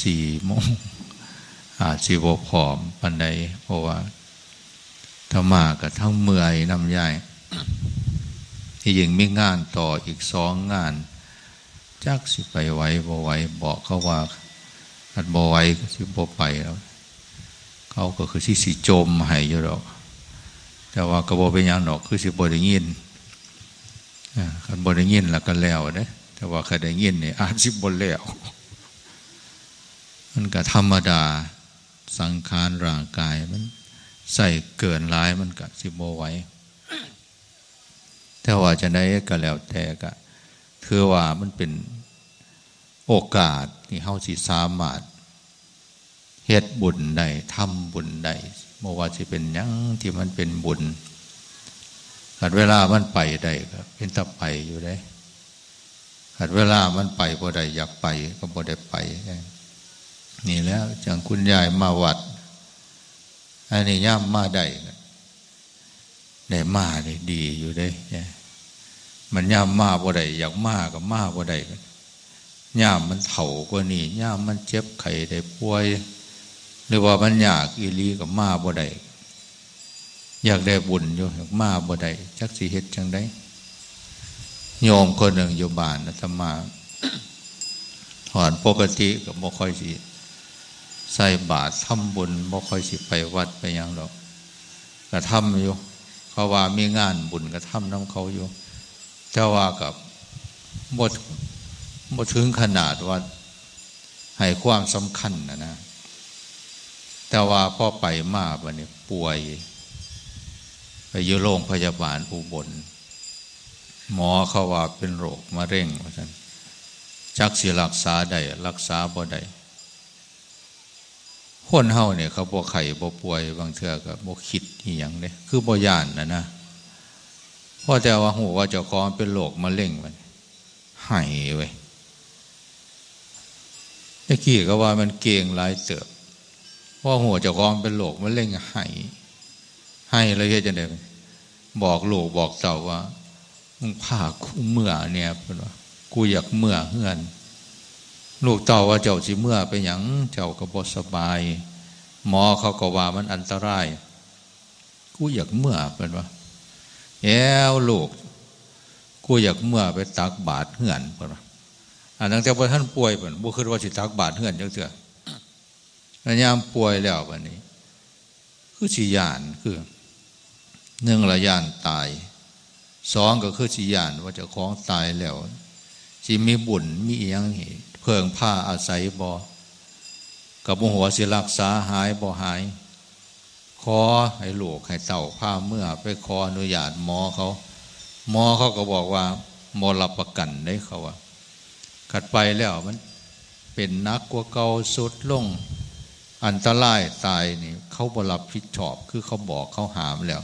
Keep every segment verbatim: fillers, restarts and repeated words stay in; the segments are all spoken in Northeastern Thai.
สี่โมง อาจสิบ่พร้อมปานใด เพราะว่าอาตมาก็ทั้งเมื่อยนำยาย ที่ยังมีงานต่ออีกสองงาน จักสิไปไหวบ่ไหว บอกเขาว่า คันบ่ไหวก็สิบ่ไปแล้ว เขาก็คือสิ สิจมให้อยู่ดอก แต่ว่าก็บ่เป็นหยังดอก คือสิบ่ได้ยิน อ่า คันบ่ได้ยินแล้วก็แล้วเด้ แต่ว่าคันได้ยินนี่อาจสิบ่แล้ว มันก็ธรรมดา สังขารร่างกายมันใช้เกินหลายมันก็สิบ่ไหว แต่ว่าจั่งใดก็แล้วแต่ ก็ถือว่ามันเป็นโอกาสที่เฮาสิสามารถเฮ็ดบุญได้ ทำบุญได้ บ่ว่าสิเป็นหยังที่มันเป็นบุญ คันเวลามันไปได้ก็เป็นตาไปอยู่เด้ คันเวลามันไปบ่ได้ อยากไปก็บ่ได้ไป นี่แหละจั่งคุณยายมาวัด อันนี้ยามมาได้ก็ได้มานี่ดีอยู่เด้ มันยามมาบ่ได้ อยากมาก็มาบ่ได้ ยามมันเฒ่ากว่านี้ ยามมันเจ็บไข้ได้ป่วย หรือว่ามันยากอีหลีก็มาบ่ได้ อยากได้บุญอยู่ อยากมาบ่ได้ จักสิเฮ็ดจั่งใด โยมคนหนึ่งอยู่บ้านอาตมา ฮอดปกติก็บ่ค่อยสิใส่บาตรทำบุญ บ่ค่อยสิไปวัดไปหยังดอก ก็ทำอยู่ เขาว่ามีงานบุญก็ทำนำเขาอยู่ แต่ว่าก็บ่ บ่ถึงขนาดว่าให้ความสำคัญน่ะนะ แต่ว่าพอไปมาบัดนี้ป่วย ไปอยู่โรงพยาบาลอุบล หมอเขาว่าเป็นโรคมะเร็งว่าซั่น จักสิรักษาได้ รักษาบ่ได้ คนเฮาเนี่ยเขาบ่ไข้บ่ป่วย บางเทื่อก็บ่คิดอีหยังเด้ คือบ่ย้านน่ะนะ พอแต่ว่าฮู้ว่าเจ้าของเป็นโรคมะเร็งบัดนี้ ไห้เว้ย แต่กี้ก็ว่ามันเก่งหลายเติบ พอฮู้เจ้าของเป็นโรคมะเร็งไห้ ไห้แล้วเฮ็ดจั่งใด บอกลูกบอกเต้าว่า "มึงพากูเมือแหน่" เพิ่นว่า "กูอยากเมือเฮือน" ลูกเต้าว่า "เจ้าสิเมือไปหยัง เจ้าก็บ่สบาย หมอเขาก็ว่ามันอันตราย" "กูอยากเมือ" เพิ่นว่า "แอ้วลูก กูอยากเมือไปตักบาตรเฮือน" เพิ่นว่า อันตั้งแต่บ่ทันป่วยเพิ่นบ่คิดว่าสิตักบาตรเฮือนจักเทื่อ แล้วยามป่วยแล้วบัดนี้ คือสิย้าน คือ หนึ่งละย้านตาย สองก็คือสิย้านว่าเจ้าของตายแล้ว สิมีบุญมีอิหยังให้เพิ่งพาอาศัยบ่ ก็บ่ฮู้ว่าสิรักษาหายบ่หาย ขอให้ลูกให้เต้าพาเมือไปขออนุญาตหมอเขา หมอเขาก็บอกว่าบ่รับประกันเด้ เขาว่า คันไปแล้วมันเป็นหนักกว่าเก่า ทรุดลง อันตรายตายนี่ เขาบ่รับผิดชอบ คือเขาบอกเขาห้ามแล้ว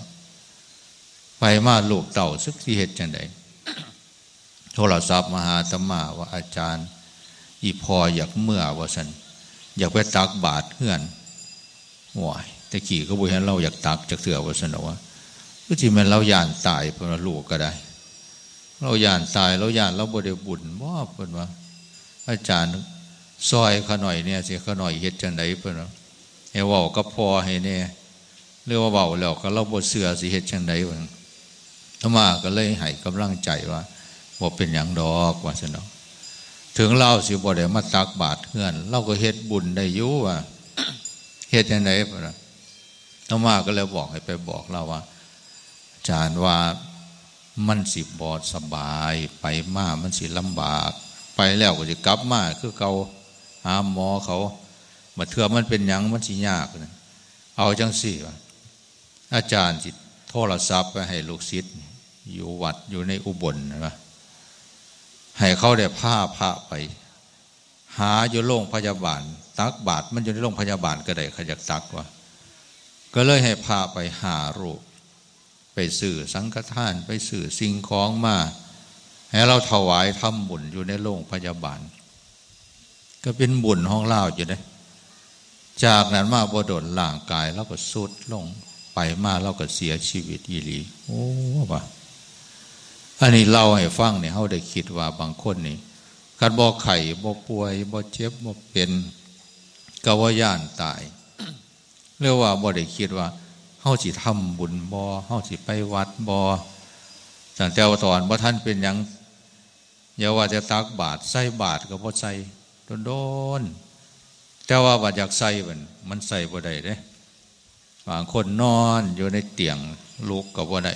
ไปมาลูกเต้าจักสิเฮ็ดจั่งใด โทรศัพท์มาหาอาตมาว่า "อาจารย์ อีพ่ออยากเมือ" ว่าซั่น "อยากไปตักบาตรเฮือน" โอ้ย แต่กี้ก็บ่เห็นลาวอยากตักจักเทื่อว่าซั่นดอกว่า คือสิแม่นลาวย้านตาย เพิ่นว่า ลูกก็ได้ ลาวย้านตาย ลาวย้านลาวบ่ได้บุญบ่ เพิ่นว่า "อาจารย์ ซ่อยข้าน้อยแหน่ สิข้าน้อยเฮ็ดจั่งใด" เพิ่นว่า "ให้เว้ากับพ่อให้แหน่ หรือว่าเว้าแล้วก็ลาวบ่เชื่อ สิเฮ็ดจั่งใด" ว่าซั่น อาตมาก็เลยให้กำลังใจว่า "บ่เป็นหยังดอก" ว่าซั่นดอก "ถึงลาวสิบ่ได้มาตักบาตรเฮือน ลาวก็เฮ็ดบุญได้อยู่" ว่า "เฮ็ดจั่งใด" เพิ่นว่า อาตมาก็เลยบอกให้ไปบอกลาวว่า "อาจารย์ว่ามันสิบ่สบาย ไปมามันสิลำบาก ไปแล้วก็สิกลับมาคือเก่า หาหมอเขา บัดเทื่อมันเป็นหยังมันสิยาก" เอาจั่งซี้ว่า อาจารย์สิโทรศัพท์ไปให้ลูกศิษย์อยู่วัดอยู่ในอุบลนะ ให้เขาได้พาพระไปหาอยู่โรงพยาบาล ตักบาตรมันอยู่ในโรงพยาบาลก็ได้ เขาอยากตักว่า ก็เลยให้พาไปห้ารูป ไปซื้อสังฆทาน ไปซื้อสิ่งของมา ให้ลาวถวายทำบุญอยู่ในโรงพยาบาล ก็เป็นบุญของลาวอยู่เด้ จากนั้นมาบ่โดนร่างกายลาวก็ทรุดลง ไปมาลาวก็เสียชีวิตอีหลี โอ้ ว่า อันนี้เล่าให้ฟังเนี่ย เฮาได้คิดว่าบางคนนี่ คันบ่ไข้ บ่ป่วย บ่เจ็บ บ่เป็น ก็บ่ย้านตาย หรือว่าบ่ได้คิดว่าเฮาสิทำบุญบ่ เฮาสิไปวัดบ่ ตั้งแต่ว่าตอนบ่ทันเป็นหยัง อย่าว่าแต่ตักบาตร ใส่บาตรก็บ่ใส่ โดนๆ แต่ว่าบัดอยากใส่มัน มันใส่บ่ได้เด้ บางคนนอนอยู่ในเตียง ลุกก็บ่ได้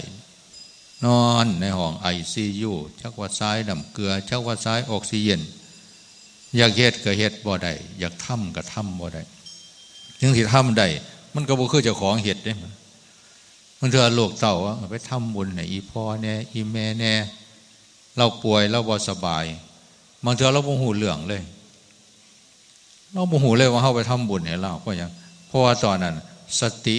นอนในห้องไอซียู จักว่าสายน้ำเกลือ จักว่าสายออกซิเจน อยากเฮ็ดก็เฮ็ดบ่ได้ อยากทำก็ทำบ่ได้ ถึงสิทำได้ มันก็บ่คือเจ้าของเฮ็ดเด้ มันเทื่อลูกเต้าว่าไปทำบุญให้อีพ่อแหน่ อีแม่แหน่ เราป่วย เราบ่สบาย บางเทื่อเราบ่ฮู้เรื่องเลย เราบ่ฮู้เลยว่าเฮาไปทำบุญให้เรา เพราะหยัง เพราะว่าตอนนั้นสติ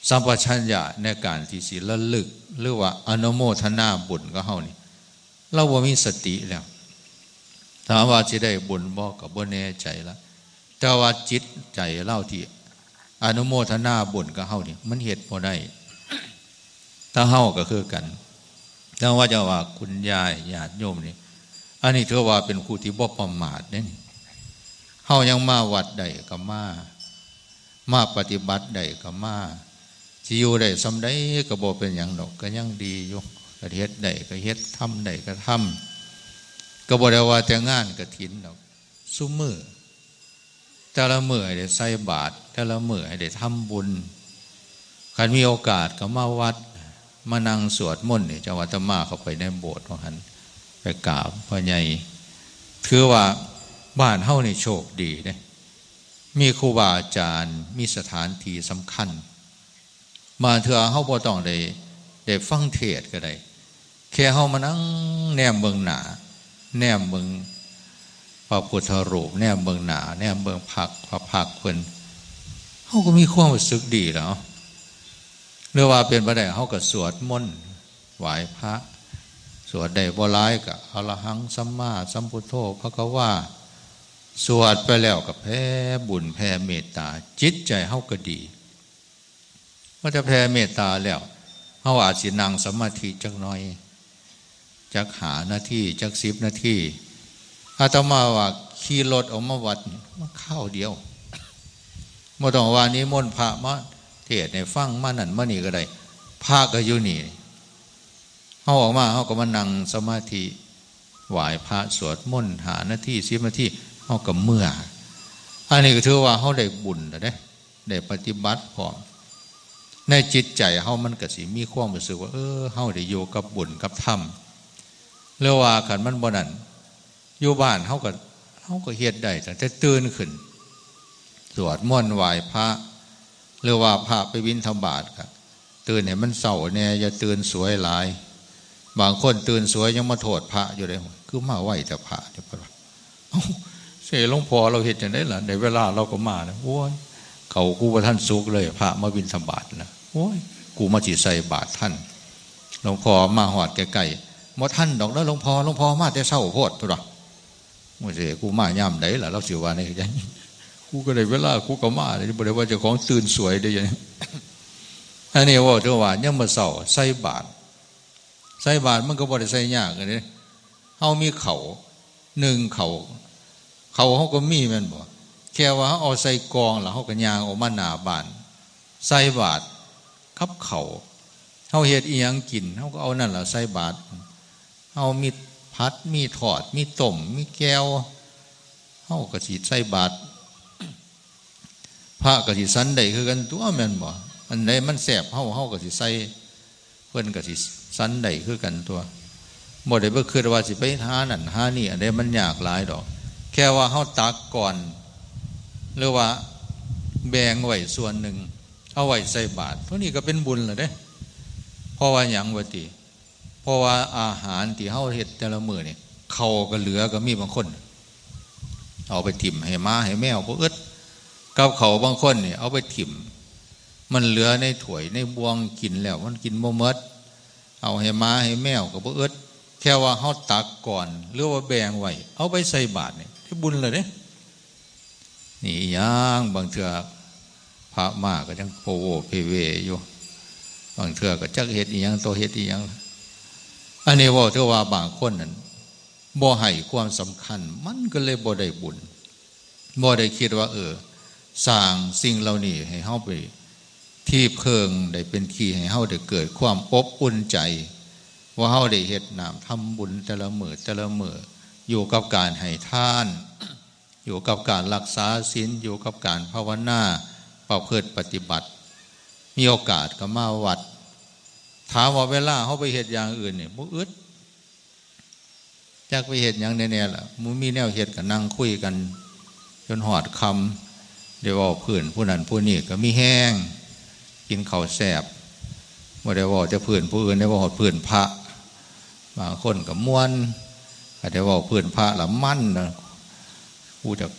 สัมปชัญญะในการที่สิระลึก หรือว่าอนุโมทนาบุญกับเฮานี่ เราบ่มีสติแล้ว ถามว่าสิได้บุญบ่ ก็บ่แน่ใจละ แต่ว่าจิตใจเราที่อนุโมทนาบุญกับเฮานี่ มันเฮ็ดบ่ได้ แต่เฮาก็คือกัน แต่ว่าจะว่าคุณยายญาติโยมนี่ อันนี้ถือว่าเป็นผู้ที่บ่ประมาทเด้นี่ เฮายังมาวัดได้ก็มา มาปฏิบัติได้ก็มา สิอยู่ได้ส่ำใดก็บ่เป็นหยังดอก ก็ยังดีอยู่ ก็เฮ็ดได้ก็เฮ็ด ทำได้ก็ทำ ก็บ่ได้ว่าแต่งานกฐินดอก ซุมื้อ แต่ละมื้อให้ได้ใส่บาตร แต่ละมื้อให้ได้ทำบุญ คันมีโอกาสก็มาวัด มานั่งสวดมนต์นี่ จังว่าอาตมาเข้าไปในโบสถ์ว่าหั่น ไปกราบพ่อใหญ่ ถือว่าบ้านเฮานี่โชคดีเด้ มีครูบาอาจารย์ มีสถานที่สำคัญ บางเทื่อเฮาบ่ต้องได้ ได้ฟังเทศน์ก็ได้ แค่เฮามานั่งแนมเบิ่งหน้า แนมเบิ่งพระพุทธรูป แนมเบิ่งหน้า แนมเบิ่งพัก พระพักตร์เพิ่น เฮาก็มีความรู้สึกดีแล้ว หรือว่าเป็นไปได้ เฮาก็สวดมนต์ ไหว้พระ สวดได้บ่หลายก็ อรหังสัมมาสัมพุทโธ ภะคะวา สวดไปแล้วก็แผ่บุญแผ่เมตตา จิตใจเฮาก็ดี ว่าจะแผ่เมตตาแล้ว เฮาอาจสินั่งสมาธิจักหน่อย จักห้านาที จักสิบนาที อาตมาว่าขี่รถออกมาวัดนี่ มาคราวเดียว บ่ต้องว่านิมนต์พระมาเทศน์ให้ฟัง มานั่นมานี่ก็ได้ พระก็อยู่นี่ เฮาออกมา เฮาก็มานั่งสมาธิ ไหว้พระ สวดมนต์ ห้านาที สิบนาที เฮาก็เมือ อันนี้ก็ถือว่าเฮาได้บุญแล้วเด้ ได้ปฏิบัติพร้อม ในจิตใจเฮามันก็สิมีความรู้สึกว่า เออ เฮาได้อยู่กับบุญกับธรรม หรือว่าคันมันบ่นั่น อยู่บ้านเฮาก็ เฮาก็เฮ็ดได้ตั้งแต่ตื่นขึ้น สวดมนต์ไหว้พระ หรือว่าพระไปบิณฑบาตก็ ตื่นให้มันเช้าแหน่ อย่าตื่นสวยหลาย บางคนตื่นสวยยังมาโทษพระอยู่เลย คือมาไวแต่พระเนี่ย เพิ่นว่า เอ้า เสยหลวงพ่อเราเฮ็ดจั่งใดล่ะ ได้เวลาเราก็มานะ โอ้ย เขากูบ่ทันสุกเลย พระมาบิณฑบาตนะ โอ้ย กูมาสิใส่บาตรทัน หลวงพ่อมาฮอดใกล้ๆ บ่ทันดอกเด้อหลวงพ่อ หลวงพ่อมาแต่เช้าโพด เพิ่นว่า โอ้ย เสยกูมายามใดล่ะ เราสิว่าในใจ กูก็ได้เวลา กูก็มาเลย บ่ได้ว่าเจ้าของตื่นสวยเด้ อันนี้เว้าถึงว่ายังมื้อเช้าใส่บาตร ใส่บาตรมันก็บ่ได้ใส่ยากเด้ เฮามีข้าว นึ่งข้าว ข้าวเฮาก็มีแม่นบ่ แค่ว่าเฮาเอาใส่กล่องแล้วเฮาก็ย่างออกมาหน้าบ้าน ใส่บาตรกับข้าว เฮาเฮ็ดอิหยังกิน เฮาก็เอานั่นล่ะใส่บาตร เฮามีผัด มีทอด มีต้ม มีแจ่ว เฮาก็สิใส่บาตร พระก็สิฉันได้คือกันตั๊วแม่นบ่ อันใดมันแซ่บเฮา เฮาก็สิใส่ เพิ่นก็สิฉันได้คือกันตั๊ว บ่ได้ไปคิดว่าสิไปหานั่นหานี่ อันใดมันยากหลายดอก แค่ว่าเฮาตักก่อน หรือว่าแบ่งไว้ส่วนหนึ่ง เอาไว้ใส่บาตร เท่านี้ก็เป็นบุญแล้วเด้ เพราะว่าหยังว่าติ เพราะว่าอาหารที่เฮาเฮ็ดแต่ละมื้อนี่ ข้าวก็เหลือก็มีบางคน เอาไปถิ่มให้หมาให้แมวบ่อึด กับข้าวบางคนนี่เอาไปถิ่ม มันเหลือในถ้วยในบ่วงกินแล้ว มันกินบ่หมด เอาให้หมาให้แมวก็บ่อึด แค่ว่าเฮาตักก่อน หรือว่าแบ่งไว้ เอาไปใส่บาตรนี่ ได้บุญแล้วเด้ นี่อีหยัง บางเทื่อพระมาก็ยังโพโวเพเวอยู่ บางเทื่อก็จักเฮ็ดอีหยังต่อเฮ็ดอีหยัง อันนี้เว้าเทื่อว่าบางคนนั่นบ่ให้ความสำคัญ มันก็เลยบ่ได้บุญ บ่ได้คิดว่า เออ สร้างสิ่งเหล่านี้ให้เฮาไปที่เพิ่ง ได้เป็นที่ให้เฮาได้เกิดความอบอุ่นใจ ว่าเฮาได้เฮ็ดน้ำทำบุญแต่ละมื้อแต่ละมื้อ อยู่กับการให้ทาน อยู่กับการรักษาศีล อยู่กับการภาวนา ประพฤติปฏิบัติ มีโอกาสก็มาวัด ถามว่าเวลาเฮาไปเฮ็ดอย่างอื่นนี่บ่อึด จักไปเฮ็ดหยังแน่ๆล่ะ บ่มีแนวเฮ็ดก็นั่งคุยกันจนฮอดค่ำ ได้เว้าพื้นผู้นั้นผู้นี้ก็มีแฮง กินข้าวแซ่บ บ่ได้เว้าแต่พื้นผู้อื่น ได้เว้าฮอดพื้นพระ บางคนก็ม่วน ก็ได้เว้าพื้นพระละมันนะ กูจัก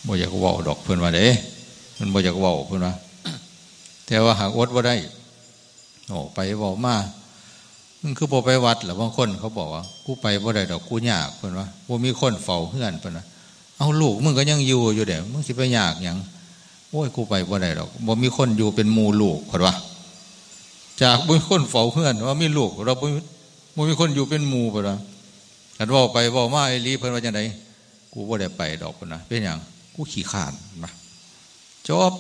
บ่อยากเว้าดอกเพิ่นว่าเด้ มันบ่อยากเว้าเพิ่นว่า แต่ว่าหากอดบ่ได้ เว้าไปเว้ามา มึงคือบ่ไปวัดล่ะ บางคนเขาบอกว่า กูไปบ่ได้ดอก กูยาก เพิ่นว่า บ่มีคนเฝ้าเฮือน เพิ่นว่า เอา ลูกมึงก็ยังอยู่อยู่เด้ มึงสิไปยากหยัง โอ้ย กูไปบ่ได้ดอก บ่มีคนอยู่เป็นหมู่ลูก เพิ่นว่า จากบ่มีคนเฝ้าเฮือน ว่ามีลูก เราบ่มี บ่มีคนอยู่เป็นหมู่ เพิ่นว่า คันเว้าไปเว้ามาอีหลี เพิ่นว่าจั่งใด กูบ่ได้ไปดอก เพิ่นว่า เป็นหยัง กูขี้คร้าน เพิ่นว่า จบ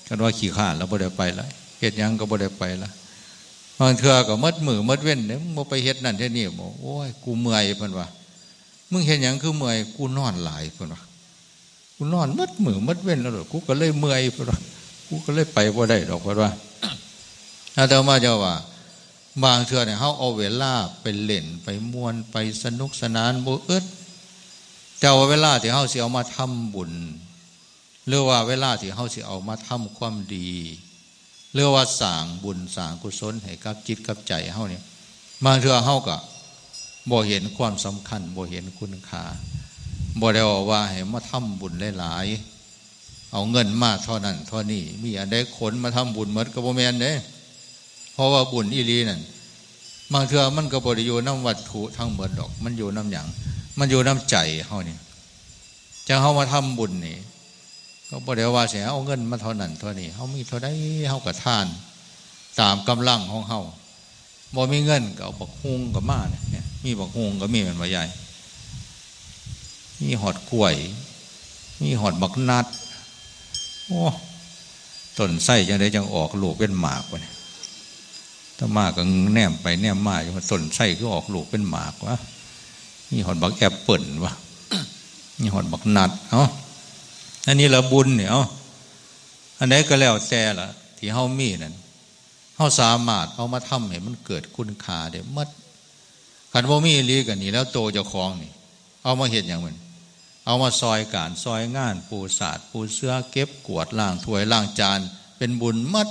คันว่าขี้คร้านแล้วบ่ได้ไปละ เฮ็ดหยังก็บ่ได้ไปละ บางเทื่อก็หมดมื้อหมดเว็นเด้ มึงบ่ไปเฮ็ดนั่นเฮ็ดนี่บ่ โอ้ย กูเมื่อย เพิ่นว่า มึงเฮ็ดหยังคือเมื่อย กูนอนหลาย เพิ่นว่า กูนอนหมดมื้อหมดเว็นแล้วดอก กูก็เลยเมื่อย เพิ่นว่า กูก็เลยไปบ่ได้ดอก เพิ่นว่า อาตมาเจ้าว่า บางเทื่อเนี่ย เฮาเอาเวลาไปเล่น ไปม่วน ไปสนุกสนานบ่อึด แต่ว่าเวลาที่เฮาสิเอามาทำบุญ หรือว่าเวลาที่เฮาสิเอามาทำความดี หรือว่าสร้างบุญสร้างกุศลให้กับจิตกับใจเฮาเนี่ย บางเทื่อเฮาก็บ่เห็นความสำคัญ บ่เห็นคุณค่า บ่ได้ว่าให้มาทำบุญหลายๆ เอาเงินมาเท่านั้นเท่านี้ มีอันใดขนมาทำบุญหมดก็บ่แม่นเด้ เพราะว่าบุญอีหลีนั่น บางเทื่อมันก็บ่ได้อยู่นำวัตถุทั้งหมดดอก มันอยู่นำหยัง มันอยู่นำใจเฮานี่ จั่งเฮามาทำบุญนี่ ก็บ่ได้ว่าสิเอาเงินมาเท่านั้นเท่านี้ เฮามีเท่าใดเฮาก็ทานตามกำลังของเฮา บ่มีเงินก็เอาบักฮุ่งก็มาเนี่ย มีบักฮุ่งก็มี แม่นบ่ยาย มีฮอดกล้วย มีฮอดบักนัด โอ้ ต้นไทรจั่งใดจั่งออกลูกเป็นหมากวะเนี่ย อาตมาก็แนมไปแนมมาอยู่ว่าต้นไทรคือออกลูกเป็นหมากวะ มีฮอดบักแอปเปิ้ลวะ มีฮอดบักนัด เอ้า อันนี้ละบุญเนี่ย เอ้า อันใดก็แล้วแต่ละที่เฮามีนั่น เฮาสามารถเอามาทำให้มันเกิดคุณค่าได้หมด คันบ่มีอีหลีก็นี่แล้ว โตเจ้าของนี่ เอามาเฮ็ดหยังมัน เอามาซอยการซอยงาน ปูสาดปูเสื่อ เก็บกวาด ล้างถ้วยล้างจาน เป็นบุญหมด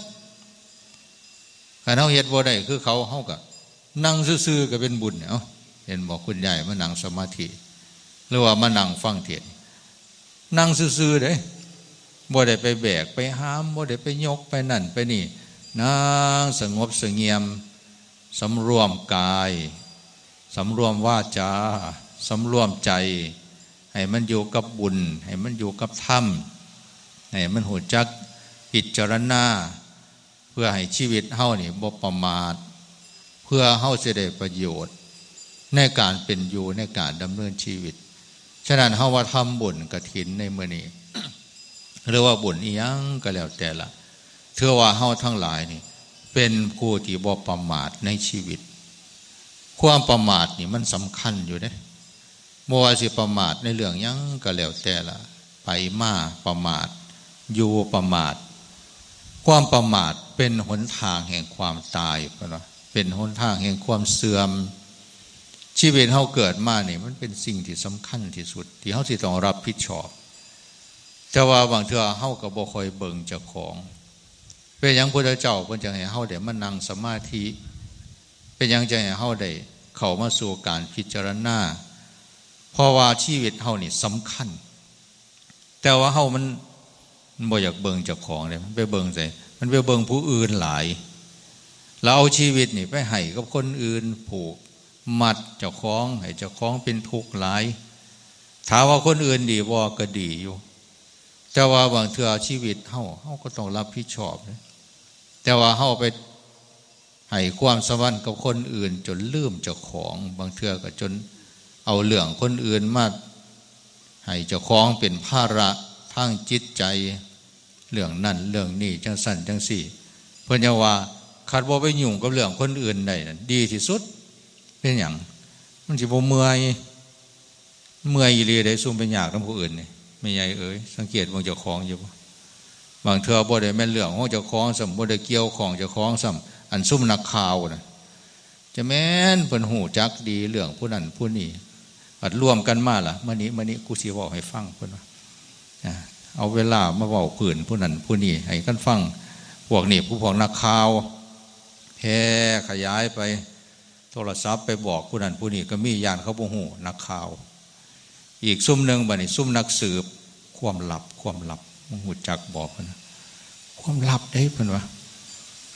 คันเฮาเฮ็ดบ่ได้คือเขา เฮาก็นั่งซื่อๆก็เป็นบุญ เอ้า เห็นบ่ คุณยายมานั่งสมาธิ หรือว่ามานั่งฟังเทศน์ นั่งซื่อๆเด้ บ่ได้ไปแบกไปหาม บ่ได้ไปยกไปนั่นไปนี่ นั่งสงบเสงี่ยม สำรวมกาย สำรวมวาจา สำรวมใจ ให้มันอยู่กับบุญ ให้มันอยู่กับธรรม ให้มันฮู้จักพิจารณา เพื่อให้ชีวิตเฮานี่บ่ประมาท เพื่อเฮาสิได้ประโยชน์ในการเป็นอยู่ ในการดำเนินชีวิต ฉะนั้นเฮาว่าทำบุญกฐินในมื้อนี้ หรือว่าบุญอีหยังก็แล้วแต่ละ ถือว่าเฮาทั้งหลายนี่เป็นผู้ที่บ่ประมาทในชีวิต ความประมาทนี่มันสำคัญอยู่เด้ บ่ว่าสิประมาทในเรื่องหยังก็แล้วแต่ละ ไปมาประมาท อยู่ประมาท ความประมาทเป็นหนทางแห่งความตาย เพิ่นว่า เป็นหนทางแห่งความเสื่อม ชีวิตเฮาเกิดมานี่มันเป็นสิ่งที่สำคัญที่สุด ที่เฮาสิต้องรับผิดชอบ แต่ว่าบางเทื่อเฮาก็บ่ค่อยเบิ่งเจ้าของ เป็นหยังพุทธเจ้าเพิ่นจั่งให้เฮาได้มานั่งสมาธิ เป็นหยังจั่งให้เฮาได้เข้ามาสู่การพิจารณา เพราะว่าชีวิตเฮานี่สำคัญ แต่ว่าเฮามัน มันบ่อยากเบิ่งเจ้าของเด้ มันไปเบิ่งไส มันไปเบิ่งผู้อื่นหลาย แล้วเอาชีวิตนี่ไปให้กับคนอื่น ผูกมัดเจ้าของ ให้เจ้าของเป็นทุกข์หลาย ถามว่าคนอื่นดีบ่ ก็ดีอยู่ แต่ว่าบางเทื่อชีวิตเฮา เฮาก็ต้องรับผิดชอบเด้ แต่ว่าเฮาไปให้ความสำคัญกับคนอื่นจนลืมเจ้าของ บางเทื่อก็จนเอาเรื่องคนอื่นมา ให้เจ้าของเป็นภาระทางจิตใจ เรื่องนั้นเรื่องนี้จังซั่นจังซี่ เพิ่นยังว่า คันบ่ไปยุ่งกับเรื่องคนอื่นได้นั่นดีที่สุด เป็นหยัง มันสิบ่เมื่อย เมื่อยอีหลีเด้ ซุมไปยากนำผู้อื่นนี่ แม่ใหญ่เอ๋ย สังเกตเบิ่งเจ้าของอยู่บ่ บางเทื่อบ่ได้แม่นเรื่องของเจ้าของซ้ำ บ่ได้เกี่ยวข้องเจ้าของซ้ำ อันซุมนักข่าวน่ะ จะแม่นเพิ่นฮู้จักดีเรื่องผู้นั้นผู้นี้ บัดรวมกันมาล่ะ มื้อนี้ มื้อนี้กูสิเว้าให้ฟัง เพิ่นว่า อ่า เอาเวลามาเว้าพื้นผู้นั้นผู้นี้ให้กันฟัง พวกนี้ ผู้พวกนักข่าว แผ่ขยายไป โทรศัพท์ไปบอกผู้นั้นผู้นี้ก็มี ย่านเขาบ่ฮู้ นักข่าว อีกซุมหนึ่งบัดนี้ ซุมนักสืบ ความลับ ความลับ มึงฮู้จักบ่ เพิ่นว่า ความลับเด้ เพิ่นว่า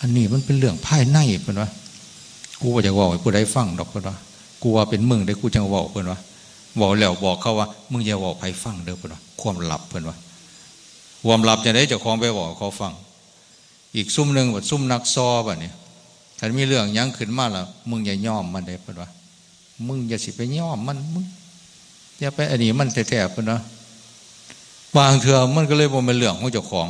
อันนี้มันเป็นเรื่องภายใน เพิ่นว่า กูบ่อยากเว้าให้ผู้ใดฟังดอก เพิ่นว่า กูว่าเป็นมึงเด้ กูจั่งเว้า เพิ่นว่า เว้าแล้วบอกเขาว่า มึงอย่าเว้าให้ไผฟังเด้อ เพิ่นว่า ความลับ เพิ่นว่า ความลับจั่งใด เจ้าของไปเว้าให้เขาฟัง อีกซุมหนึ่งบัดซุมนักซอบัดนี้ คันมีเรื่องหยังขึ้นมาล่ะ มึงอย่ายอมมันเด้ เพิ่นว่า มึงอย่าสิไปยอมมัน มึงอย่าไปอันนี้มันแท้ๆ เพิ่นว่า บางเทื่อมันก็เลยบ่แม่นเรื่องของเจ้าของ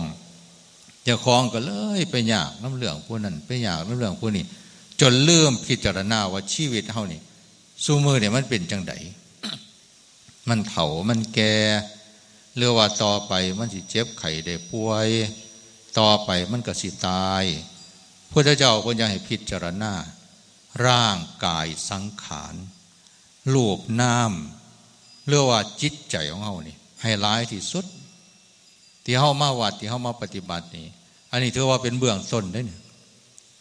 เจ้าของก็เลยไปยากนำเรื่องผู้นั้น ไปยากนำเรื่องผู้นี้ จนลืมพิจารณาว่าชีวิตเฮานี่ ซุมื้อนี่มันเป็นจั่งใด มันเฒ่า มันแก่ หรือว่าต่อไปมันสิเจ็บไข้ได้ป่วย ต่อไปมันก็สิตาย พุทธเจ้าเพิ่นยังให้พิจารณา ร่างกายสังขาร รูปนาม หรือว่าจิตใจของเฮานี่ ให้หลายที่สุด ที่เฮามาวัด ที่เฮามาปฏิบัตินี่ อันนี้ถือว่าเป็นเบื้องต้นเด้นี่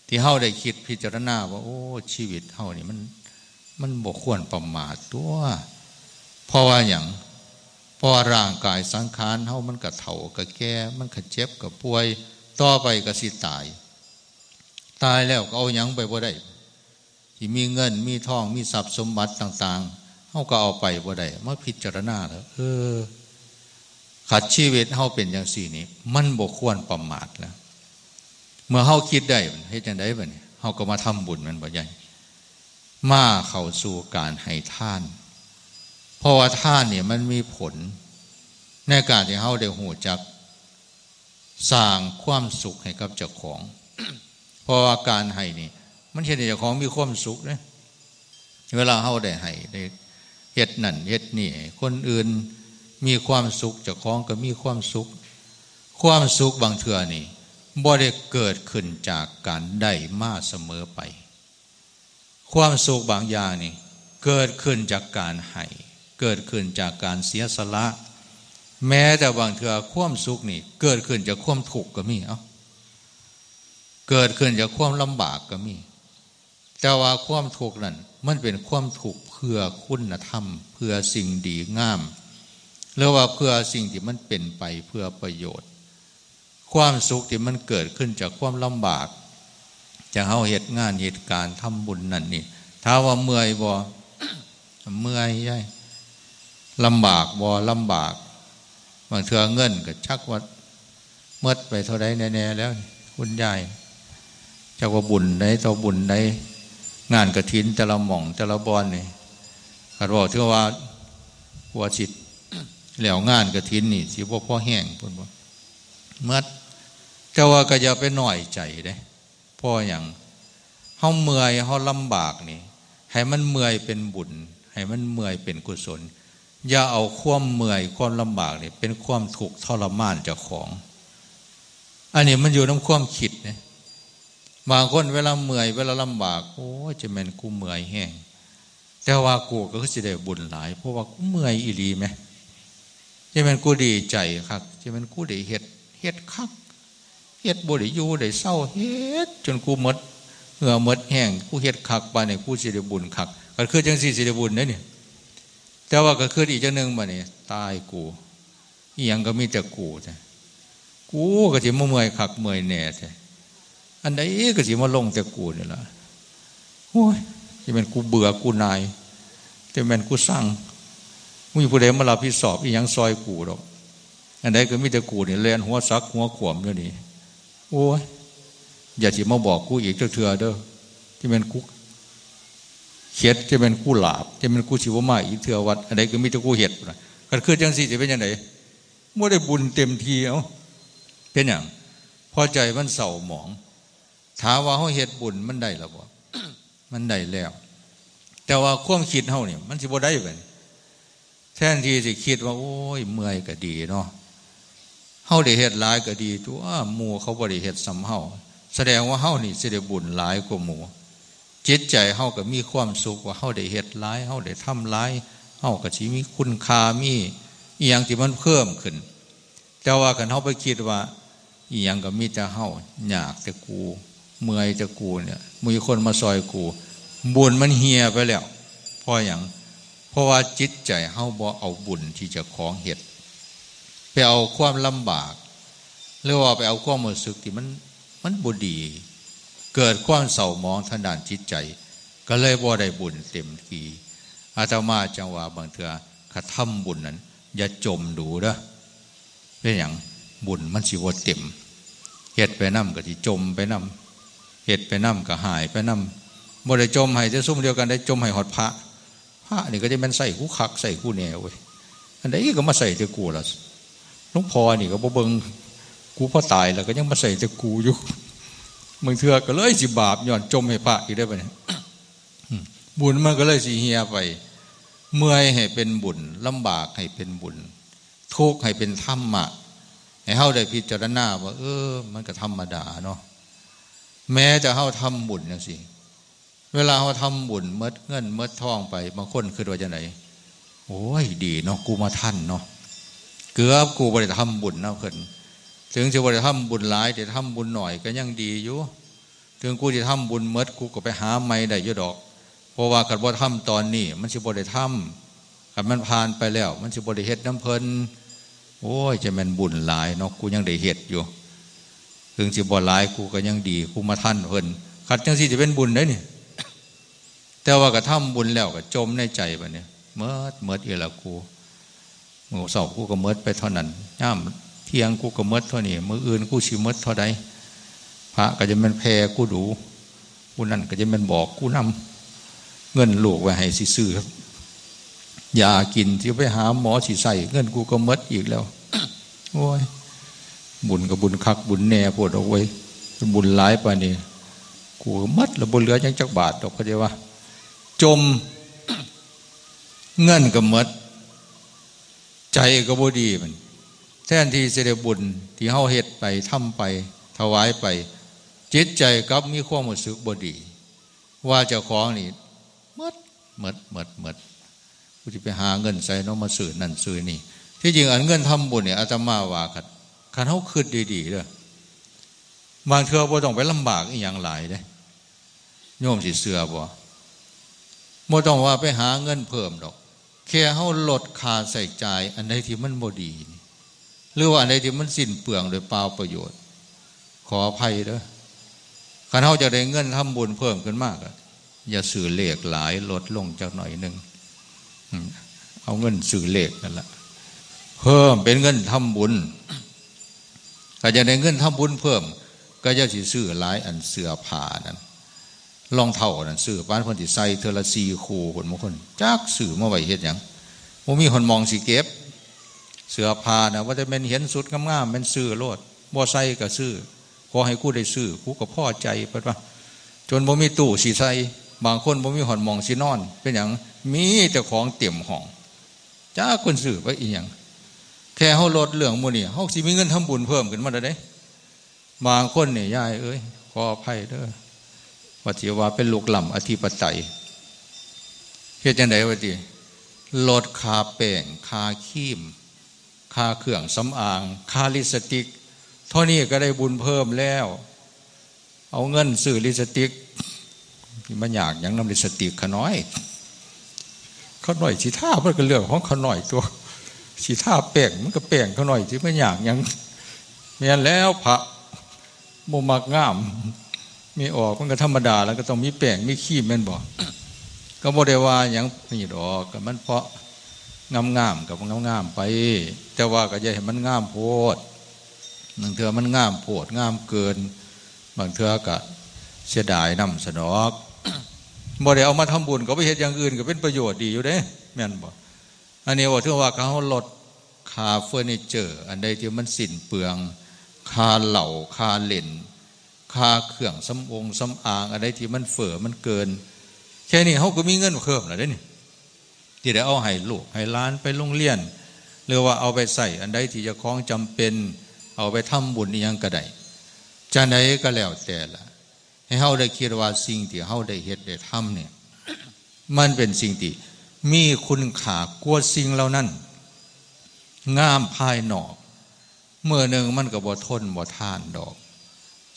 ที่เฮาได้คิดพิจารณาว่า โอ้ ชีวิตเฮานี่มัน มันบ่ควรประมาทตั๊ว เพราะว่าหยัง เพราะว่าร่างกายสังขารเฮามันก็เฒ่าก็แก่ มันก็เจ็บก็ป่วย ต่อไปก็สิตาย ตายแล้วก็เอาหยังไปบ่ได้ สิมีเงิน มีทอง มีทรัพย์สมบัติต่างๆ เฮาก็เอาไปบ่ได้ มาพิจารณาแล้ว เออ คันชีวิตเฮาเป็นจั่งซี้นี่ มันบ่ควรประมาทแล้ว เมื่อเฮาคิดได้ เฮ็ดจั่งใดบัดนี้ เฮาก็มาทำบุญ แม่นบ่ ยาย มาเข้าสู่การให้ทาน เพราะว่าทานนี่มันมีผล ในการที่เฮาได้ฮู้จักสร้างความสุขให้กับเจ้าของ เพราะว่าการให้นี่ มันเฮ็ดให้เจ้าของมีความสุขเด้ เวลาเฮาได้ให้ ได้เฮ็ดนั่นเฮ็ดนี่ให้คนอื่นมีความสุข เจ้าของก็มีความสุข ความสุขบางเทื่อนี่ บ่ได้เกิดขึ้นจากการได้มาเสมอไป ความสุขบางอย่างนี่ เกิดขึ้นจากการให้ เกิดขึ้นจากการเสียสละ แม้แต่บางเทื่อความสุขนี่ เกิดขึ้นจากความทุกข์ก็มี เอ้า เกิดขึ้นจากความลำบากก็มี แต่ว่าความทุกข์นั่น มันเป็นความทุกข์เพื่อคุณธรรม เพื่อสิ่งดีงาม หรือว่าเพื่อสิ่งที่มันเป็นไปเพื่อประโยชน์ ความสุขที่มันเกิดขึ้นจากความลำบาก จากเฮาเฮ็ดงานเฮ็ดการทำบุญนั่นนี่ ถามว่าเมื่อยบ่ เมื่อยยาย ลำบากบ่ ลำบาก บางเทื่อเงินก็จักว่าหมดไปเท่าใดแน่ๆ แล้ว คุณยาย จักว่าบุญใดต่อบุญใด งานกฐินแต่ละหม่องแต่ละบ่อนนี่ คันเว้าถึงว่ากว่าสิแล้วงานกฐินนี่ สิบ่พอแฮง เพิ่นว่า หมด แต่ว่าก็อย่าไปน้อยใจเด้ เพราะหยัง เฮาเมื่อย เฮาลำบากนี่ ให้มันเมื่อยเป็นบุญ ให้มันเมื่อยเป็นกุศล อย่าเอาความเมื่อย ความลำบากนี่ เป็นความทุกข์ทรมานเจ้าของ อันนี้มันอยู่นำความคิดเด้ บางคนเวลาเมื่อย เวลาลำบาก โอ้ย จะแม่นกูเมื่อยแฮง แต่ว่ากูก็คือสิได้บุญหลาย เพราะว่ากูเมื่อยอีหลีแหม จะแม่นกูดีใจคัก จะแม่นกูได้เฮ็ด เฮ็ดคัก เฮ็ดบ่ได้อยู่ได้เซา เฮ็ดจนกูหมดเหงื่อหมดแฮง กูเฮ็ดคักปานนี้ กูสิได้บุญคัก ก็คือจั่งซี้สิได้บุญเด้นี่ แต่ว่าก็คืออีกจั่งหนึ่งบัดนี้ ตายกู อีหยังก็มีแต่กูแท้ กูก็สิมาเมื่อยคักเมื่อยแน่แท้ อันใดก็สิมาลงแต่กูนี่ล่ะ โอ้ย จะแม่นกูเบื่อกูหน่าย จะแม่นกูซัง บ่มีผู้ใดมารับผิดชอบอีหยังซอยกูดอก อันใดก็มีแต่กูนี่แล่นหัวสักหัวขวมอยู่นี่ โอ้ย อย่าสิมาบอกกูอีกจักเทื่อเด้อ จะแม่นกูเข็ด จะแม่นกูหลาบ จะแม่นกูสิบ่มาอีกเทื่อวัด อันใดก็มีแต่กูเฮ็ดนะ คันคือจังซี่สิเป็นจังได๋? บ่ได้บุญเต็มที่ เอ้า เป็นหยัง? เพราะใจมันเศร้าหมอง ถามว่าเฮาเฮ็ดบุญมันได้หรือบ่? มันได้แล้ว แต่ว่าความคิดเฮานี่มันสิบ่ได้บัดนี้ แทนที่สิคิดว่า โอ้ย เมื่อยก็ดีเนาะ เฮาได้เฮ็ดหลายก็ดีตั๊ว หมู่เขาบ่ได้เฮ็ดส่ำเฮา แสดงว่าเฮานี่สิได้บุญหลายกว่าหมู่ จิตใจเฮาก็มีความสุขว่าเฮาได้เฮ็ดหลาย เฮาได้ทำหลาย เฮาก็สิมีคุณค่า มีอิหยังที่มันเพิ่มขึ้น แต่ว่าคันเฮาไปคิดว่า อิหยังก็มีแต่เฮา ยากแต่กู เมื่อยแต่กูเนี่ย บ่มีคนมาซ่อยกู บุญมันเหี่ยไปแล้ว เพราะหยัง? เพราะว่าจิตใจเฮาบ่เอาบุญที่เจ้าของเฮ็ด ไปเอาความลำบาก หรือว่าไปเอาความรู้สึกที่มัน มันบ่ดี เกิดความเศร้าหมองทางด้านจิตใจ ก็เลยบ่ได้บุญเต็มที่ อาตมาจั่งว่าบางเทื่อ คันทำบุญนั้น อย่าจ่มดูเด้อ เป็นหยัง? บุญมันสิบ่เต็ม เฮ็ดไปนำก็สิจ่มไปนำ เฮ็ดไปนำก็หายไปนำ บ่ได้จ่มให้แต่ซุมเดียวกันเด้ จ่มให้ฮอดพระ พระนี่ก็จะแม่นใส่กูคักใส่กูแน่เว้ย อันใดก็มาใส่แต่กูล่ะ หลวงพ่อนี่ก็บ่เบิ่งกู พอตายแล้วก็ยังมาใส่แต่กูอยู่ บางเทื่อก็เลยสิบาปย้อนจ่มให้พระอีกเด้บัดนี้ บุญมันก็เลยสิเหี่ยไป เมื่อยให้เป็นบุญ ลำบากให้เป็นบุญ ทุกข์ให้เป็นธรรมะ ให้เฮาได้พิจารณาว่า เออ มันก็ธรรมดาเนาะ แม้แต่เฮาทำบุญจั่งซี้ เวลาเฮาทำบุญหมดเงินหมดทองไป บางคนคิดว่าจั่งใด? โอ้ย ดีเนาะ กูมาทันเนาะ เกือบกูบ่ได้ทำบุญนำเพิ่น ถึงสิบ่ได้ทำบุญหลาย แต่ทำบุญน้อยก็ยังดีอยู่ ถึงกูสิทำบุญหมด กูก็ไปหาใหม่ได้อยู่ดอก เพราะว่าคันบ่ทำตอนนี้ มันสิบ่ได้ทำ คันมันผ่านไปแล้ว มันสิบ่ได้เฮ็ดนำเพิ่น โอ้ย จะแม่นบุญหลายเนาะ กูยังได้เฮ็ดอยู่ ถึงสิบ่หลาย กูก็ยังดี กูมาทันเพิ่น คันจั่งซี้สิเป็นบุญเด้นี่ แต่ว่าก็ทำบุญแล้วก็จ่มในใจบัดนี้ หมด หมดอีกแล้วกู มื้อเช้ากูก็หมดไปเท่านั้น ยามเที่ยงกูก็หมดเท่านี้ มื้ออื่นกูสิหมดเท่าใด พระก็จะแม่นแผ่กูดู ผู้นั้นก็จะแม่นบอกกูนำ เงินลูกไว้ให้สิซื้อยากิน สิไปหาหมอสิใช้ เงินกูก็หมดอีกแล้ว โอ้ย บุญก็บุญคักบุญแน่โพดดอกเว้ย บุญหลายปานนี้ กูก็หมดแล้ว บ่เหลือหยังจักบาทดอก เข้าใจบ่? จ่ม เงินก็หมด ใจก็บ่ดีมัน แทนที่สิได้บุญที่เฮาเฮ็ดไป ทำไป ถวายไป จิตใจกลับมีความรู้สึกบ่ดี ว่าเจ้าของนี่หมด หมด หมด หมด กูสิไปหาเงินไสเนาะ มาซื้อนั่นซื้อนี่ ที่จริงอันเงินทำบุญเนี่ย อาตมาว่าคัน คันเฮาคิดดีๆเด้อ บางเทื่อบ่ต้องไปลำบากอิหยังหลายเด้ โยมสิเชื่อบ่ บ่ต้องว่าไปหาเงินเพิ่มดอก แค่เฮาลดค่าใช้จ่ายอันใดที่มันบ่ดีนี่ หรือว่าอันใดที่มันสิ้นเปลืองโดยเปล่าประโยชน์ ขออภัยเด้อ คันเฮาจะได้เงินทำบุญเพิ่มขึ้นมากอะ อย่าซื้อเลขหลาย ลดลงจักหน่อยหนึ่ง อืม เอาเงินซื้อเลขนั่นละ เพิ่มเป็นเงินทำบุญ ก็จะได้เงินทำบุญเพิ่ม ก็อย่าสิซื้อหลายอัน เสื้อผ้านั่น รองเท้านั่น ซื้อปานเพิ่นสิใส่เทื่อละสี่คู่ คนบางคน จักซื้อมาไว้เฮ็ดหยัง บ่มีหนหม่องสิเก็บ เสื้อผ้าน่ะ ว่าแต่แม่นเห็นชุดงามๆ แม่นซื้อโลด บ่ใส่ก็ซื้อ ขอให้กูได้ซื้อ กูก็พอใจ เพิ่นว่า จนบ่มีตู้สิใส่ บางคนบ่มีหนหม่องสินอน เป็นหยัง มีแต่ของเต็มห้อง จักเพิ่นซื้อไว้อิหยัง แค่เฮาลดเรื่องหมู่นี้ เฮาสิมีเงินทำบุญเพิ่มขึ้นมาแล้วเด้ บางคนนี่ ยายเอ้ย ขออภัยเด้อ ว่าสิว่าเป็นลูกล้ำอธิปไตย เฮ็ดจั่งใดวะติ ลดค่าแป้ง ค่าครีม ค่าเครื่องสำอาง ค่าลิปสติก เท่านี้ก็ได้บุญเพิ่มแล้ว เอาเงินซื้อลิปสติก สิมายากหยังนำลิปสติกข้าน้อย ข้าน้อยสิทามันก็เรื่องของข้าน้อยตั๊ว สิทาแป้งมันก็แป้งข้าน้อย สิมายากหยัง แม่นแล้ว พระบ่มักงาม มีออกมันก็ธรรมดา แล้วก็ต้องมีแป้งมีครีมแม่นบ่ ก็บ่ได้ว่าหยังนี่ดอก ก็มันเพราะงามๆ ก็งามๆ ไป แต่ว่าก็อย่าให้มันงามโพด บางเทื่อมันงามโพดงามเกิน บางเทื่อก็เสียดายนำซะดอก บ่ได้เอามาทำบุญ ก็ไปเฮ็ดอย่างอื่นก็เป็นประโยชน์ดีอยู่เด้ แม่นบ่? อันนี้เว้าถึงว่าค่าเฮาลดค่าเฟอร์นิเจอร์ อันใดที่มันสิ้นเปลือง ค่าเหล้า ค่าเล่น ค่าเครื่องสำองสำอาง อันใดที่มันเฟ้อมันเกิน แค่นี้เฮาก็มีเงินเพิ่มแล้วเด้นี่ ที่ได้เอาให้ลูกให้หลานไปโรงเรียน หรือว่าเอาไปใช้อันใดที่เจ้าของจำเป็น เอาไปทำบุญอิหยังก็ได้ จั่งใดก็แล้วแต่ละ ให้เฮาได้คิดว่าสิ่งที่เฮาได้เฮ็ดได้ทำเนี่ย มันเป็นสิ่งที่มีคุณค่ากว่าสิ่งเหล่านั้น งามภายนอก มื้อหนึ่งมันก็บ่ทนบ่ทานดอก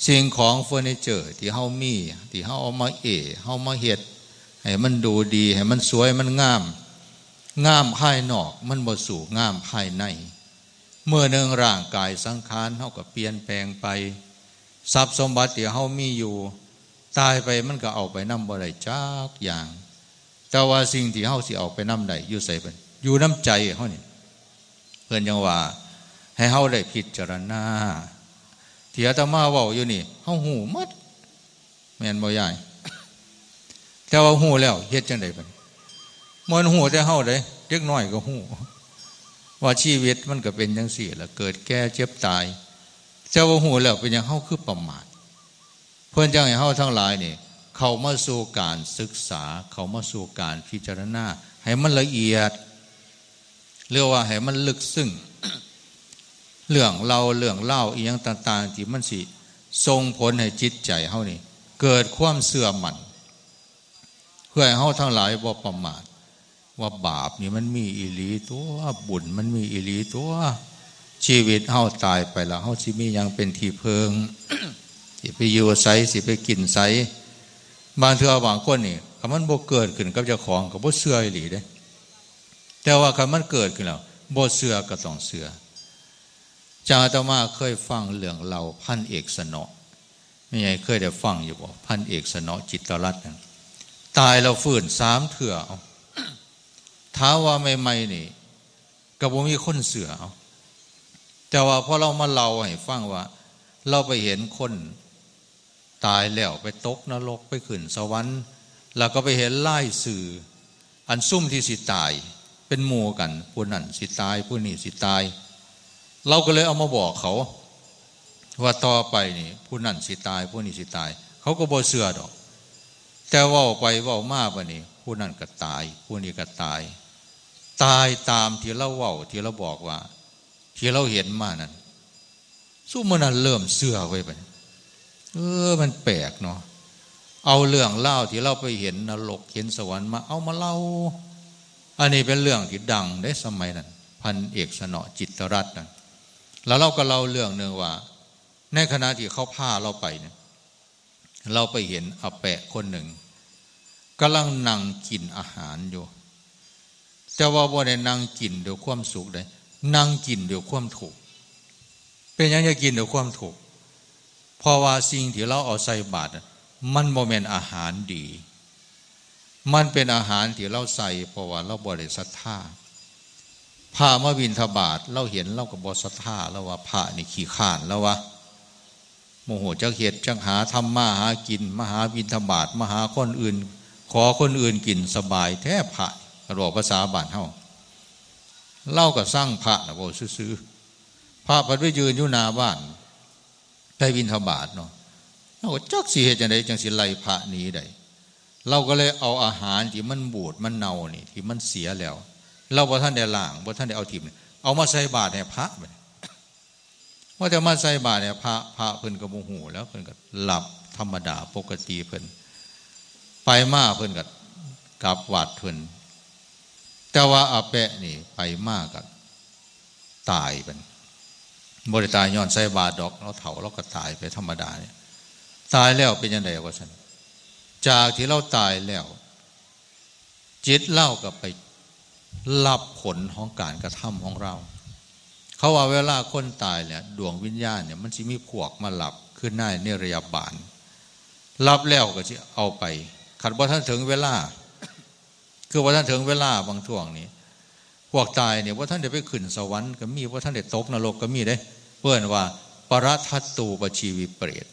สิ่งของเฟอร์นิเจอร์ที่เฮามี ที่เฮาเอามาเอ้ เฮามาเฮ็ด ให้มันดูดี ให้มันสวย มันงาม งามภายนอก มันบ่สู้งามภายใน มื้อหนึ่งร่างกายสังขารเฮาก็เปลี่ยนแปลงไป ทรัพย์สมบัติที่เฮามีอยู่ ตายไปมันก็เอาไปนำบ่ได้จักอย่าง แต่ว่าสิ่งที่เฮาสิเอาไปนำได้อยู่ไสบัด อยู่นำใจเฮานี่ เพิ่นจั่งว่าให้เฮาได้พิจารณา ที่อาตมาเว้าอยู่นี่ เฮาฮู้หมด แม่นบ่ยาย แต่ว่าฮู้แล้วเฮ็ดจั่งใดบัด บ่ฮู้แต่เฮาเด้ เด็กน้อยก็ฮู้ ว่าชีวิตมันก็เป็นจั่งซี้ล่ะ เกิดแก่เจ็บตาย แต่ว่าฮู้แล้วเป็นหยังเฮาคือประมาท เพิ่นจั่งให้เฮาทั้งหลายนี่ เข้ามาสู่การศึกษา เข้ามาสู่การพิจารณา ให้มันละเอียด หรือว่าให้มันลึกซึ้ง เรื่องเล่าเรื่องเล่าวอิหยังต่างๆ ที่มันสิส่งผลให้จิตใจเฮานี่ เกิดความเชื่อมั่น เพื่อให้เฮาทั้งหลายบ่ประมาท ว่าบาปนี่มันมีอีหลีตัว บุญมันมีอีหลีตัว ชีวิตเฮาตายไปแล้ว เฮาสิมีหยังเป็นที่เพิ่ง สิไปอยู่ไส สิไปกินไส บางเทื่อบางคนนี่ คันมันบ่เกิดขึ้นกับเจ้าของ ก็บ่เชื่ออีหลีเด้ แต่ว่าคันมันเกิดขึ้นแล้ว บ่เชื่อก็ต้องเชื่อ จั่งอาตมาเคยฟังเรื่องเล่าพันเอกสนอ แม่ใหญ่เคยได้ฟังอยู่บ่ พันเอกสนอ จิตรรัตน์นั่น ตายแล้วฟื้นสามเทื่อ เอา ถามว่าใหม่ๆนี่ ก็บ่มีคนเชื่อ เอา แต่ว่าพอลาวมาเล่าให้ฟังว่า ลาวไปเห็นคนตายแล้วไปตกนรก ไปขึ้นสวรรค์ แล้วก็ไปเห็นรายชื่อ อันซุมที่สิตาย เป็นหมู่กัน ผู้นั้นสิตาย ผู้นี้สิตาย ลาวก็เลยเอามาบอกเขา ว่าต่อไปนี่ ผู้นั้นสิตาย ผู้นี้สิตาย เขาก็บ่เชื่อดอก แต่เว้าไปเว้ามาบัดนี้ ผู้นั้นก็ตาย ผู้นี้ก็ตาย ตายตามที่ลาวเว้า ที่ลาวบอกว่า ที่ลาวเห็นมานั่น ซุมมื้อนั้นเริ่มเชื่อไว้บัดนี้ เออ มันแปลกเนาะ เอาเรื่องราวที่ลาวไปเห็นนรกเห็นสวรรค์มา เอามาเล่า อันนี้เป็นเรื่องที่ดังเด้สมัยนั้น พันเอกสนอ จิตรรัตน์นั่น แล้วลาวก็เล่าเรื่องหนึ่งว่า ในขณะที่เขาพาลาวไปเนี่ย ลาวไปเห็นอาแปะคนหนึ่ง กำลังนั่งกินอาหารอยู่ แต่ว่าบ่ได้นั่งกินด้วยความสุขเด้ นั่งกินด้วยความทุกข์ เป็นหยังจะกินด้วยความทุกข์ เพราะว่าสิ่งที่ลาวเอาใส่บาตรน่ะ มันบ่แม่นอาหารดี มันเป็นอาหารที่ลาวใส่ เพราะว่าลาวบ่ได้ศรัทธา พระมาบิณฑบาต ลาวเห็นลาวก็บ่ศรัทธา ลาวว่าพระนี่ขี้คร้าน ลาวว่า บ่ฮู้จักเฮ็ดจักหา ทำมาหากิน มาหาบิณฑบาต มาหาคนอื่น ขอคนอื่นกิน สบายแท้พระ คันเว้าภาษาบ้านเฮา ลาวก็ซังพระน่ะ เว้าซื่อๆ พระพัดไปยืนอยู่หน้าบ้าน ไปบิณฑบาตเนาะ ลาวก็จักสิเฮ็ดจั่งใดจั่งสิไล่พระหนีได้ ลาวก็เลยเอาอาหารที่มันบูดมันเน่านี่ ที่มันเสียแล้ว ลาวบ่ทันได้ล้าง บ่ทันได้เอาถิ่มนี่ เอามาใส่บาตรให้พระบัดนี้ ว่าแต่มาใส่บาตรให้พระ พระเพิ่นก็บ่ฮู้แล้ว เพิ่นก็หลับธรรมดาปกติเพิ่น ไปมาเพิ่นก็กลับวัดเพิ่น แต่ว่าอาแปะนี่ไปมาก็ตายบัดนี้ บ่ได้ตายย้อนใส่บาตรดอก ลาวเฒ่าลาวก็ตายไปธรรมดาเนี่ย ตายแล้วเป็นจั่งใดว่าซั่น จากที่ลาวตายแล้ว จิตลาวก็ไปรับผลของการกระทำของลาว เขาว่าเวลาคนตายเนี่ย ดวงวิญญาณเนี่ย มันสิมีพวกมารับ คือในนิรยาบาล รับแล้วก็สิเอาไป คันบ่ทันถึงเวลา คือบ่ทันถึงเวลาบางช่วงนี่ พวกตายเนี่ย บ่ทันได้ไปขึ้นสวรรค์ก็มี บ่ทันได้ตกนรกก็มีเด้ เพิ่นว่าปรทัตตูปจีวิเปรต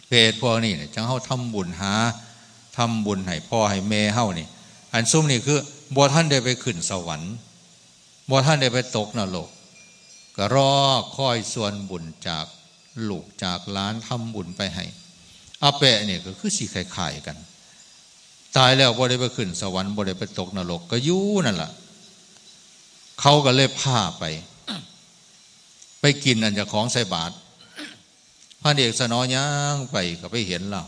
เปรตพวกนี้เนี่ย จั่งเฮาทำบุญหา ทำบุญให้พ่อให้แม่เฮานี่ อันซุมนี่คือบ่ทันได้ไปขึ้นสวรรค์ บ่ทันได้ไปตกนรก ก็รอคอยส่วนบุญจากลูกจากหลานทำบุญไปให้ อาแปะนี่ก็คือสิคล้ายๆกัน ตายแล้วบ่ได้ไปขึ้นสวรรค์ บ่ได้ไปตกนรก ก็อยู่นั่นล่ะ เขาก็เลยพาไป ไปกินอันเจ้าของใส่บาตร พันเอกสนอย่างไปก็ไปเห็นลาว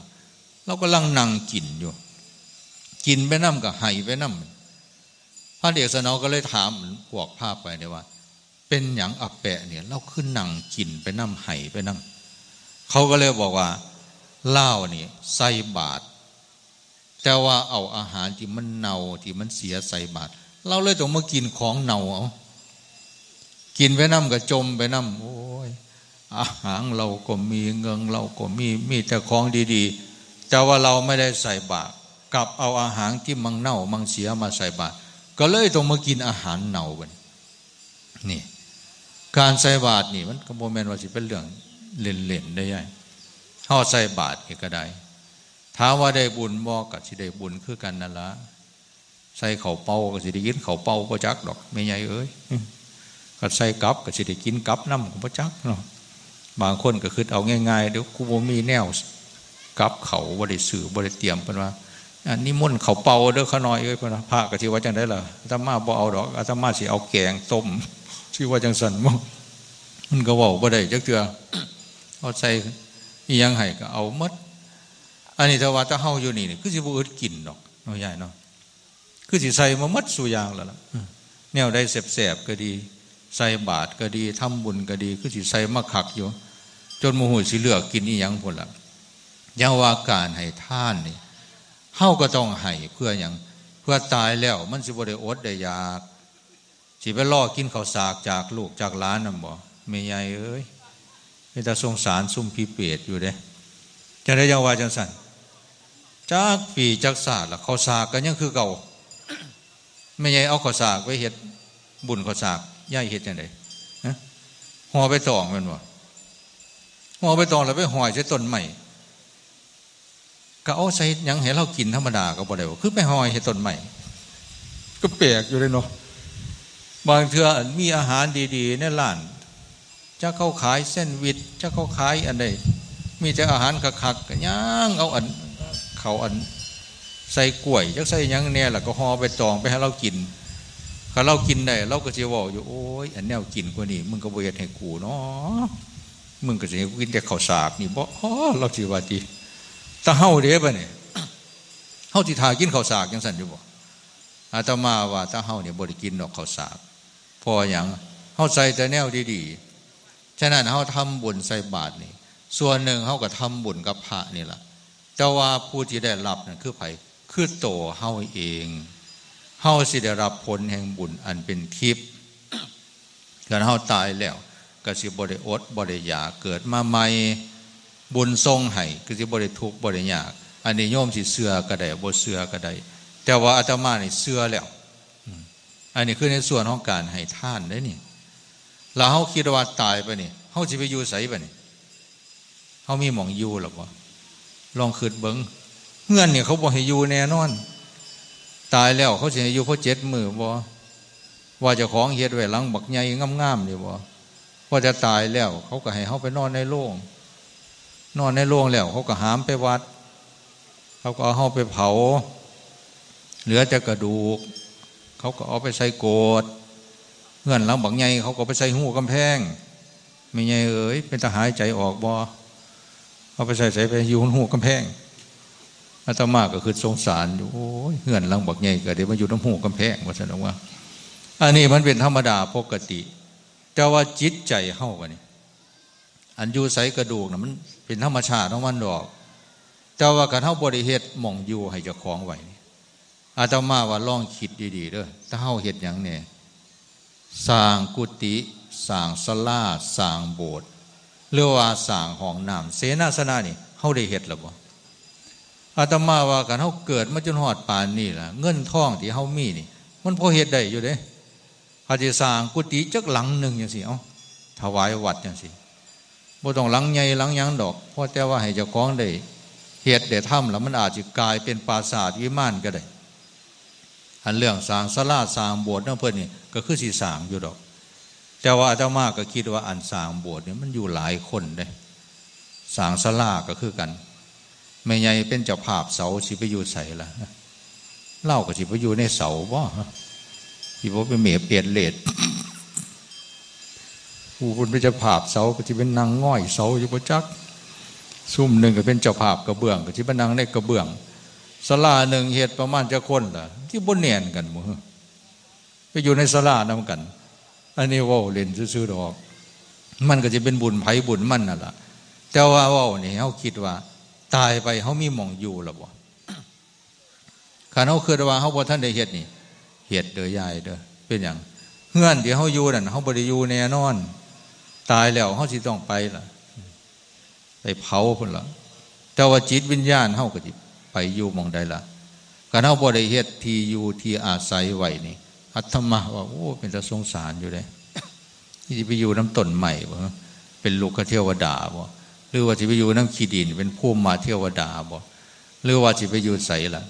ลาวกำลังนั่งกินอยู่ กินไปนำก็ไห้ไปนำ พันเอกสนอก็เลยถามพวกพาไปเนี่ยว่า เป็นหยังอาแปะเนี่ย ลาวคือนั่งกินไปนำไห้ไปนำ เขาก็เลยบอกว่า ลาวนี่ใส่บาตร แต่ว่าเอาอาหารที่มันเน่าที่มันเสียใส่บาตร ลาวเลยต้องมากินของเน่าเอา กินไปนำก็จมไปนำ โอ้ย อาหารลาวก็มี เงินลาวก็มี มีแต่ของดีๆ แต่ว่าลาวไม่ได้ใส่บาตร กลับเอาอาหารที่มันเน่ามันเสียมาใส่บาตร ก็เลยต้องมากินอาหารเน่าบัดนี้ นี่ การใส่บาตรนี่มันก็บ่แม่นว่าสิเป็นเรื่องเล่นๆ ได้ยาย เฮาใส่บาตรนี่ก็ได้ ถามว่าได้บุญบ่ ก็สิได้บุญคือกันนั่นล่ะ ใส่ข้าวเปล่าก็สิได้กินข้าวเปล่าบ่จักดอก แม่ใหญ่เอ้ย ก็ใส่กับก็สิได้กินกับนำก็บ่จักเนาะ บางคนก็คิดเอาง่ายๆ เดี๋ยวกูบ่มีแนวกับข้าว บ่ได้ซื้อ บ่ได้เตรียม เพิ่นว่า อันนิมนต์ข้าวเปล่าเด้อข้าน้อยเอ้ย เพิ่นว่า พระก็สิว่าจั่งใดล่ะ อาตมาบ่เอาดอก อาตมาสิเอาแกงต้ม สิว่าจั่งซั่นบ่ มันก็เว้าบ่ได้จักเทื่อ เอาใส่อิหยังให้ก็เอาหมด อันนี้ถ้าว่าแต่เฮาอยู่นี่นี่ คือสิบ่อึดกินดอกเนาะยายเนาะ คือสิใส่มาหมดสู่อย่างแล้วล่ะ เออ แนวใดแซ่บๆ ก็ดี ใส่บาตรก็ดี ทำบุญก็ดี คือสิใส่มาคักอยู่ จนบ่ฮู้สิเลือกกินอิหยังพุ้นล่ะ อย่างว่าการให้ทานนี่ เฮาก็ต้องให้เพื่อหยัง เพื่อตายแล้วมันสิบ่ได้อดได้อยาก สิไปรอกินข้าวสากจากลูกจากหลานนำบ่ แม่ใหญ่เอ้ย เป็นตาสงสารซุมผีเปรตอยู่เด้ จั่งใดจั่งว่าจั่งซั่น จักปีจักชาติละ ข้าวสากก็ยังคือเก่า แม่ใหญ่เอาข้าวสากไปเฮ็ดบุญข้าวสาก ยายเฮ็ดจั่งใด ฮะ ห่อใบตองแม่นบ่ ห่อใบตองแล้วไปห้อยใส่ต้นไม้ ก็เอาใส่หยังให้ลาวกินธรรมดาก็บ่ได้บ่ คือไปห้อยใส่ต้นไม้ ก็แปลกอยู่เด้เนาะ บางเทื่อมีอาหารดีๆ ในร้าน จักเขาขายแซนด์วิช จักเขาขายอันใด มีแต่อาหารคักๆ ก็ย่างเอาอัน เขาอันใส่กล้วย จักใส่หยังแน่ แล้วก็ห่อใบตองไปให้ลาวกิน คันลาวกินได้ ลาวก็สิเว้าอยู่ โอ้ย อันแนวกินกว่านี้ มึงก็บ่เฮ็ดให้กูเนาะ มึงก็สิให้กูกินแต่ข้าวสากนี่บ่ อ้อ ลาวสิว่าติ แต่เฮาเด้บัดนี้ เฮาสิถ่ากินข้าวสากจั่งซั่นอยู่บ่ อาตมาว่าแต่เฮานี่บ่ได้กินดอกข้าวสาก เพราะหยัง เฮาใส่แต่แนวดีๆ ฉะนั้นเฮาทำบุญใส่บาตรนี่ ส่วนหนึ่งเฮาก็ทำบุญกับพระนี่ล่ะ แต่ว่าผู้ที่ได้รับนั่นคือไผ คือโตเฮาเอง เฮาสิได้รับผลแห่งบุญอันเป็นทิพย์ คันเฮาตายแล้ว ก็สิบ่ได้อดบ่ได้อยาก เกิดมาใหม่ บุญส่งให้ ก็สิบ่ได้ทุกข์บ่ได้ยาก อันนี้โยมสิเชื่อก็ได้ บ่เชื่อก็ได้ แต่ว่าอาตมานี่เชื่อแล้ว อืม อันนี้คือในส่วนของการให้ทานเด้นี่ แล้วเฮาคิดว่าตายไปนี่ เฮาสิไปอยู่ไสบัดนี้ เฮามีหม่องอยู่หรอบ่ ลองคิดเบิ่ง เฮือนนี่เขาบ่ให้อยู่แน่นอน ตายแล้วเขาสิให้อยู่พอเจ็ดมื้อบ่ ว่าเจ้าของเฮ็ดไว้หลังบักใหญ่งามๆ นี่บ่ ว่าแต่ตายแล้วเขาก็ให้เฮาไปนอนในโลง นอนในโลงแล้วเขาก็หามไปวัด เขาก็เอาเฮาไปเผา เหลือแต่กระดูก เขาก็เอาไปใส่โกศ เฮือนหลังบักใหญ่เขาก็ไปใส่ฮูกำแพง แม่ใหญ่เอ๋ย เป็นตาหายใจออกบ่ เอาไปใส่ไส ไปอยู่ฮูกำแพง อาตมาก็คือสงสารอยู่ โอ้ย เฮือนหลังบักใหญ่ก็ได้มาอยู่นำฮูกำแพง ว่าซั่นดอกว่า อันนี้มันเป็นธรรมดาปกติ แต่ว่าจิตใจเฮาบัดนี้ อันอยู่ไสกระดูกน่ะ มันเป็นธรรมชาติของมันดอก แต่ว่าคันเฮาบ่ได้เฮ็ดหม่องอยู่ให้เจ้าของไว้นี่ อาตมาว่าลองคิดดีๆ เด้อ ถ้าเฮาเฮ็ดหยังแหน่ สร้างกุฏิ สร้างศาลา สร้างโบสถ์ หรือว่าสร้างห้องน้ำเสนาสนะนี่ เฮาได้เฮ็ดแล้วบ่ อาตมาว่าคันเฮาเกิดมาจนฮอดปานนี้ล่ะ เงินทองที่เฮามีนี่ มันพอเฮ็ดได้อยู่เด้ ถ้าสิสร้างกุฏิจักหลังหนึ่งจั่งซี้ เอ้า ถวายวัดจั่งซี้ บ่ต้องหลังใหญ่หลังหยังดอก พอแต่ว่าให้เจ้าของได้เฮ็ดได้ทำ แล้วมันอาจสิกลายเป็นปราสาทวิมานก็ได้ อันเรื่องสร้างศาลาสร้างโบสถ์นำเพิ่นนี่ก็คือสิสร้างอยู่ดอก แต่ว่าอาตมาก็คิดว่าอันสร้างโบสถ์นี่มันอยู่หลายคนเด้ สร้างศาลาก็คือกัน แม่ใหญ่เป็นเจ้าภาพเสาสิไปอยู่ไสล่ะ ลาวก็สิไปอยู่ในเสาบ่ สิบ่ไปเมเปดเลด ผู้เพิ่นเป็นเจ้าภาพเสาก็สิไปนั่งง่อยเสาอยู่บ่จัก ซุมหนึ่งก็เป็นเจ้าภาพกระเบื้องก็สิไปนั่งในกระเบื้อง ศาลาหนึ่งเฮ็ดประมาณจักคนล่ะ สิบ่แน่นกันบ่ ไปอยู่ในศาลานำกัน อันนี้เว้าเล่นซื่อๆดอก มันก็สิเป็นบุญไผบุญมันนั่นล่ะ แต่ว่าเว้านี่เฮาคิดว่าตายไปเฮามีหม่องอยู่แล้วบ่ คันเฮาคิดว่าเฮาบ่ทันได้เฮ็ดนี่ เฮ็ดเด้อยายเด้อ เป็นหยัง เฮือนที่เฮาอยู่นั่นเฮาบ่ได้อยู่แน่นอน ตายแล้วเฮาสิต้องไปล่ะ ไปเผาพุ้นล่ะ แต่ว่าจิตวิญญาณเฮาก็สิไปอยู่หม่องใดล่ะ คันเฮาบ่ได้เฮ็ดที่อยู่ที่อาศัยไว้นี่ อาตมาว่า โอ้ เป็นตาสงสารอยู่เด้ สิไปอยู่นำต้นไม้บ่ เป็นลูกเทวดาบ่ หรือว่าสิไปอยู่นำขี้ดิน เป็นภูมิเทวดาบ่ หรือว่าสิไปอยู่ไสล่ะ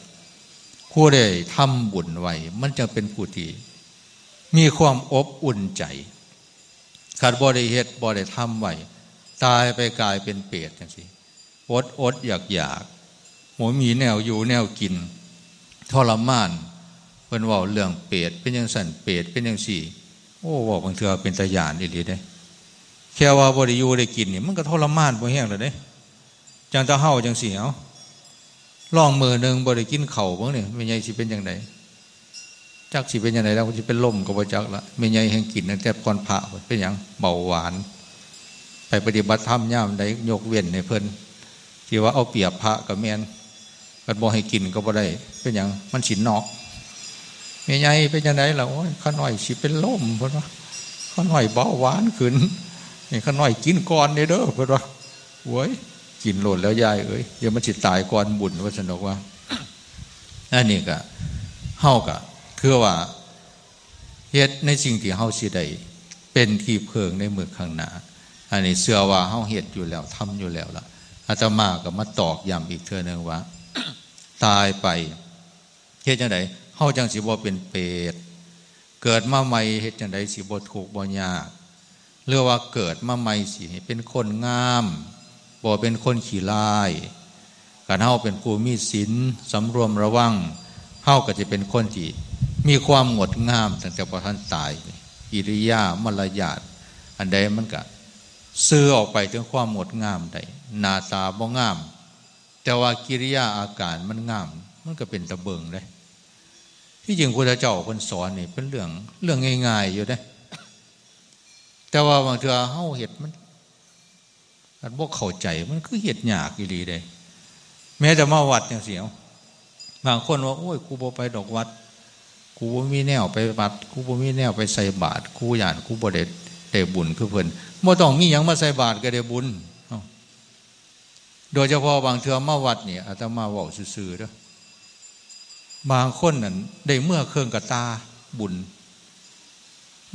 ผู้ใดทำบุญไว้ มันจะเป็นผู้ที่มีความอบอุ่นใจ คันบ่ได้เฮ็ดบ่ได้ทำไว้ ตายไปกลายเป็นเปรตจังซี่ อดๆอยากๆ บ่มีแนวอยู่แนวกิน ทรมาน เพิ่นเว้าเรื่องเปรตเป็นจังซั่น เปรตเป็นจังซี่ โอ้ เว้าบางเทื่อเป็นตาย้านอีหลีเด้ แค่ว่าบ่ได้อยู่ได้กินนี่ มันก็ทรมานพอแฮงแล้วเด้ จั่งแต่เฮาจังซี่ เอ้า ลองมื้อหนึ่งบ่ได้กินข้าวเบิ่งนี่ แม่ใหญ่สิเป็นจั่งใด จักสิเป็นจั่งใดแล้ว สิเป็นลมก็บ่จักละ แม่ใหญ่แฮ่งกินตั้งแต่ก่อนพระ เป็นหยัง เบาหวาน ไปปฏิบัติธรรมยามใดยกเว้นให้เพิ่น ที่ว่าเอาเปรียบพระก็แม่น คันบ่ให้กินก็บ่ได้ เป็นหยัง มันสินอก แม่ใหญ่เป็นจั่งใดล่ะ โอ้ย ข้าน้อยสิเป็นลม เพิ่นว่า ข้าน้อยเบาหวานขึ้น นี่ข้าน้อยกินก่อนเด้อ เพิ่นว่า โอ้ย กินโลดแล้วยายเอ้ย เดี๋ยวมันสิตายก่อนบุญ ว่าซั่นดอกว่า อันนี้ก็ เฮาก็คือว่า เฮ็ดในสิ่งที่เฮาสิได้เป็นที่เพิ่งในมื้อข้างหน้า อันนี้เชื่อว่าเฮาเฮ็ดอยู่แล้ว ทำอยู่แล้วล่ะ อาตมาก็มาตอกย้ำอีกเทื่อหนึ่งว่า ตายไป เฮ็ดจั่งใด เฮาจั่งสิบ่เป็นเปรต เกิดมาใหม่ เฮ็ดจั่งใดสิบ่ทุกข์บ่ยาก หรือว่าเกิดมาใหม่สิให้เป็นคนงาม บ่เป็นคนขี้ร้าย คันเฮาเป็นผู้มีศีล สำรวมระวัง เฮาก็จะเป็นคนที่มีความงดงามตั้งแต่บ่ทันตาย กิริยามารยาท อันใดมันก็สื่อออกไปถึงความงดงามได้ หน้าตาบ่งาม แต่ว่ากิริยาอาการมันงาม มันก็เป็นตาเบิ่งเด้ ที่จริงพุทธเจ้าเพิ่นสอนนี่เป็นเรื่อง เรื่องง่ายๆอยู่เด้ แต่ว่าบางเทื่อเฮาเฮ็ดมัน คันบ่เข้าใจมันคือเฮ็ดยากอีหลีเด้ แม้แต่มาวัดจั่งซี้ เอ้า บางคนว่า โอ้ย กูบ่ไปดอกวัด กูบ่มีแนวไปวัด กูบ่มีแนวไปใส่บาตร กูย้านกูบ่ได้ ได้บุญคือเพิ่น บ่ต้องมีหยังมาใส่บาตรก็ได้บุญ เอ้า โดยเฉพาะบางเทื่อมาวัดนี่ อาตมาเว้าซื่อๆเด้อ บางคนนั่นได้เมือเครื่องกะตาบุญ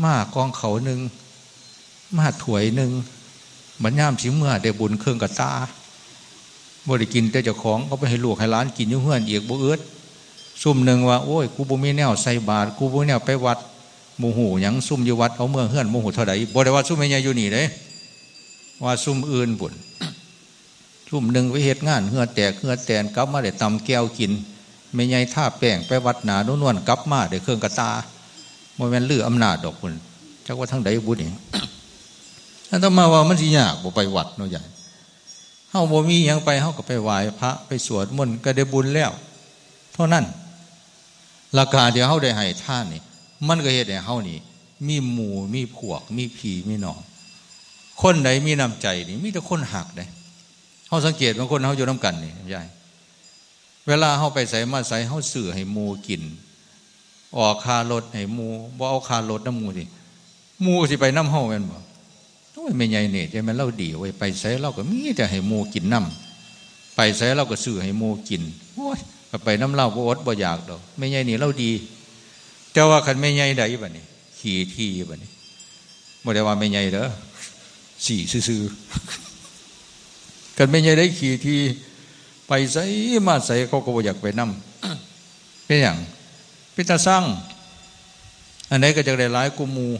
มากองข้าวหนึ่ง มาถ้วยหนึ่ง บัดยามสิเมือได้บุญเครื่องกะตา บ่ได้กินแต่เจ้าของ เอาไปให้ลูกให้หลานกินอยู่เฮือนอีกบ่อึด ซุมหนึ่งว่า โอ้ย กูบ่มีแนวใส่บาตร กูบ่มีแนวไปวัด บ่ฮู้หยัง ซุมอยู่วัดเอาเมือเฮือนบ่ฮู้เท่าใด บ่ได้ว่าซุมแม่ใหญ่อยู่นี่เด้ ว่าซุมอื่นพุ้น ซุมหนึ่งไปเฮ็ดงานเหื่อแตกเหื่อแตน กลับมาได้ตำแจ่วกิน แม่ใหญ่ทาแป้งไปวัดหน้านวลๆ กลับมาได้เครื่องกะตา บ่แม่นลืออำนาจดอกพุ้น จักว่าทางใดบุนี่ อาตมาว่ามันสิยากบ่ไปวัดเนาะยาย เฮาบ่มีหยังไป เฮาก็ไปไหว้พระ ไปสวดมนต์ก็ได้บุญแล้ว เท่านั้น ราคาที่เฮาได้ให้ทานนี่ มันก็เฮ็ดให้เฮานี่ มีหมู่ มีพวก มีพี่ มีน้อง คนใดมีน้ำใจนี่ มีแต่คนฮักเด้ เฮาสังเกตบางคนเฮาอยู่นำกันนี่ ยาย เวลาเฮาไปไสมาไส เฮาซื้อให้หมู่กิน ออกค่ารถให้หมู่ บ่เอาค่ารถนำหมู่ติ หมู่สิไปนำเฮาแม่นบ่ โอ้ย แม่ใหญ่นี่ จั่งแม่นลาวดีเว้ย ไปไสลาวก็มีแต่ให้หมู่กินนำ ไปไสลาวก็ซื้อให้หมู่กิน โอ้ย ไปนำลาวบ่อดบ่อยากดอก แม่ใหญ่นี่ลาวดี แต่ว่าคันแม่ใหญ่ใดบัดนี้ ขี้ถี่บัดนี้ บ่ได้ว่าแม่ใหญ่เด้อ ซี้ซื่อๆ คันแม่ใหญ่ใดขี้ถี่ ไปไสมาไสเขาก็บ่อยากไปนำ เป็นหยัง เป็นตาซัง อันใดก็จักได้หลายกว่าหมู่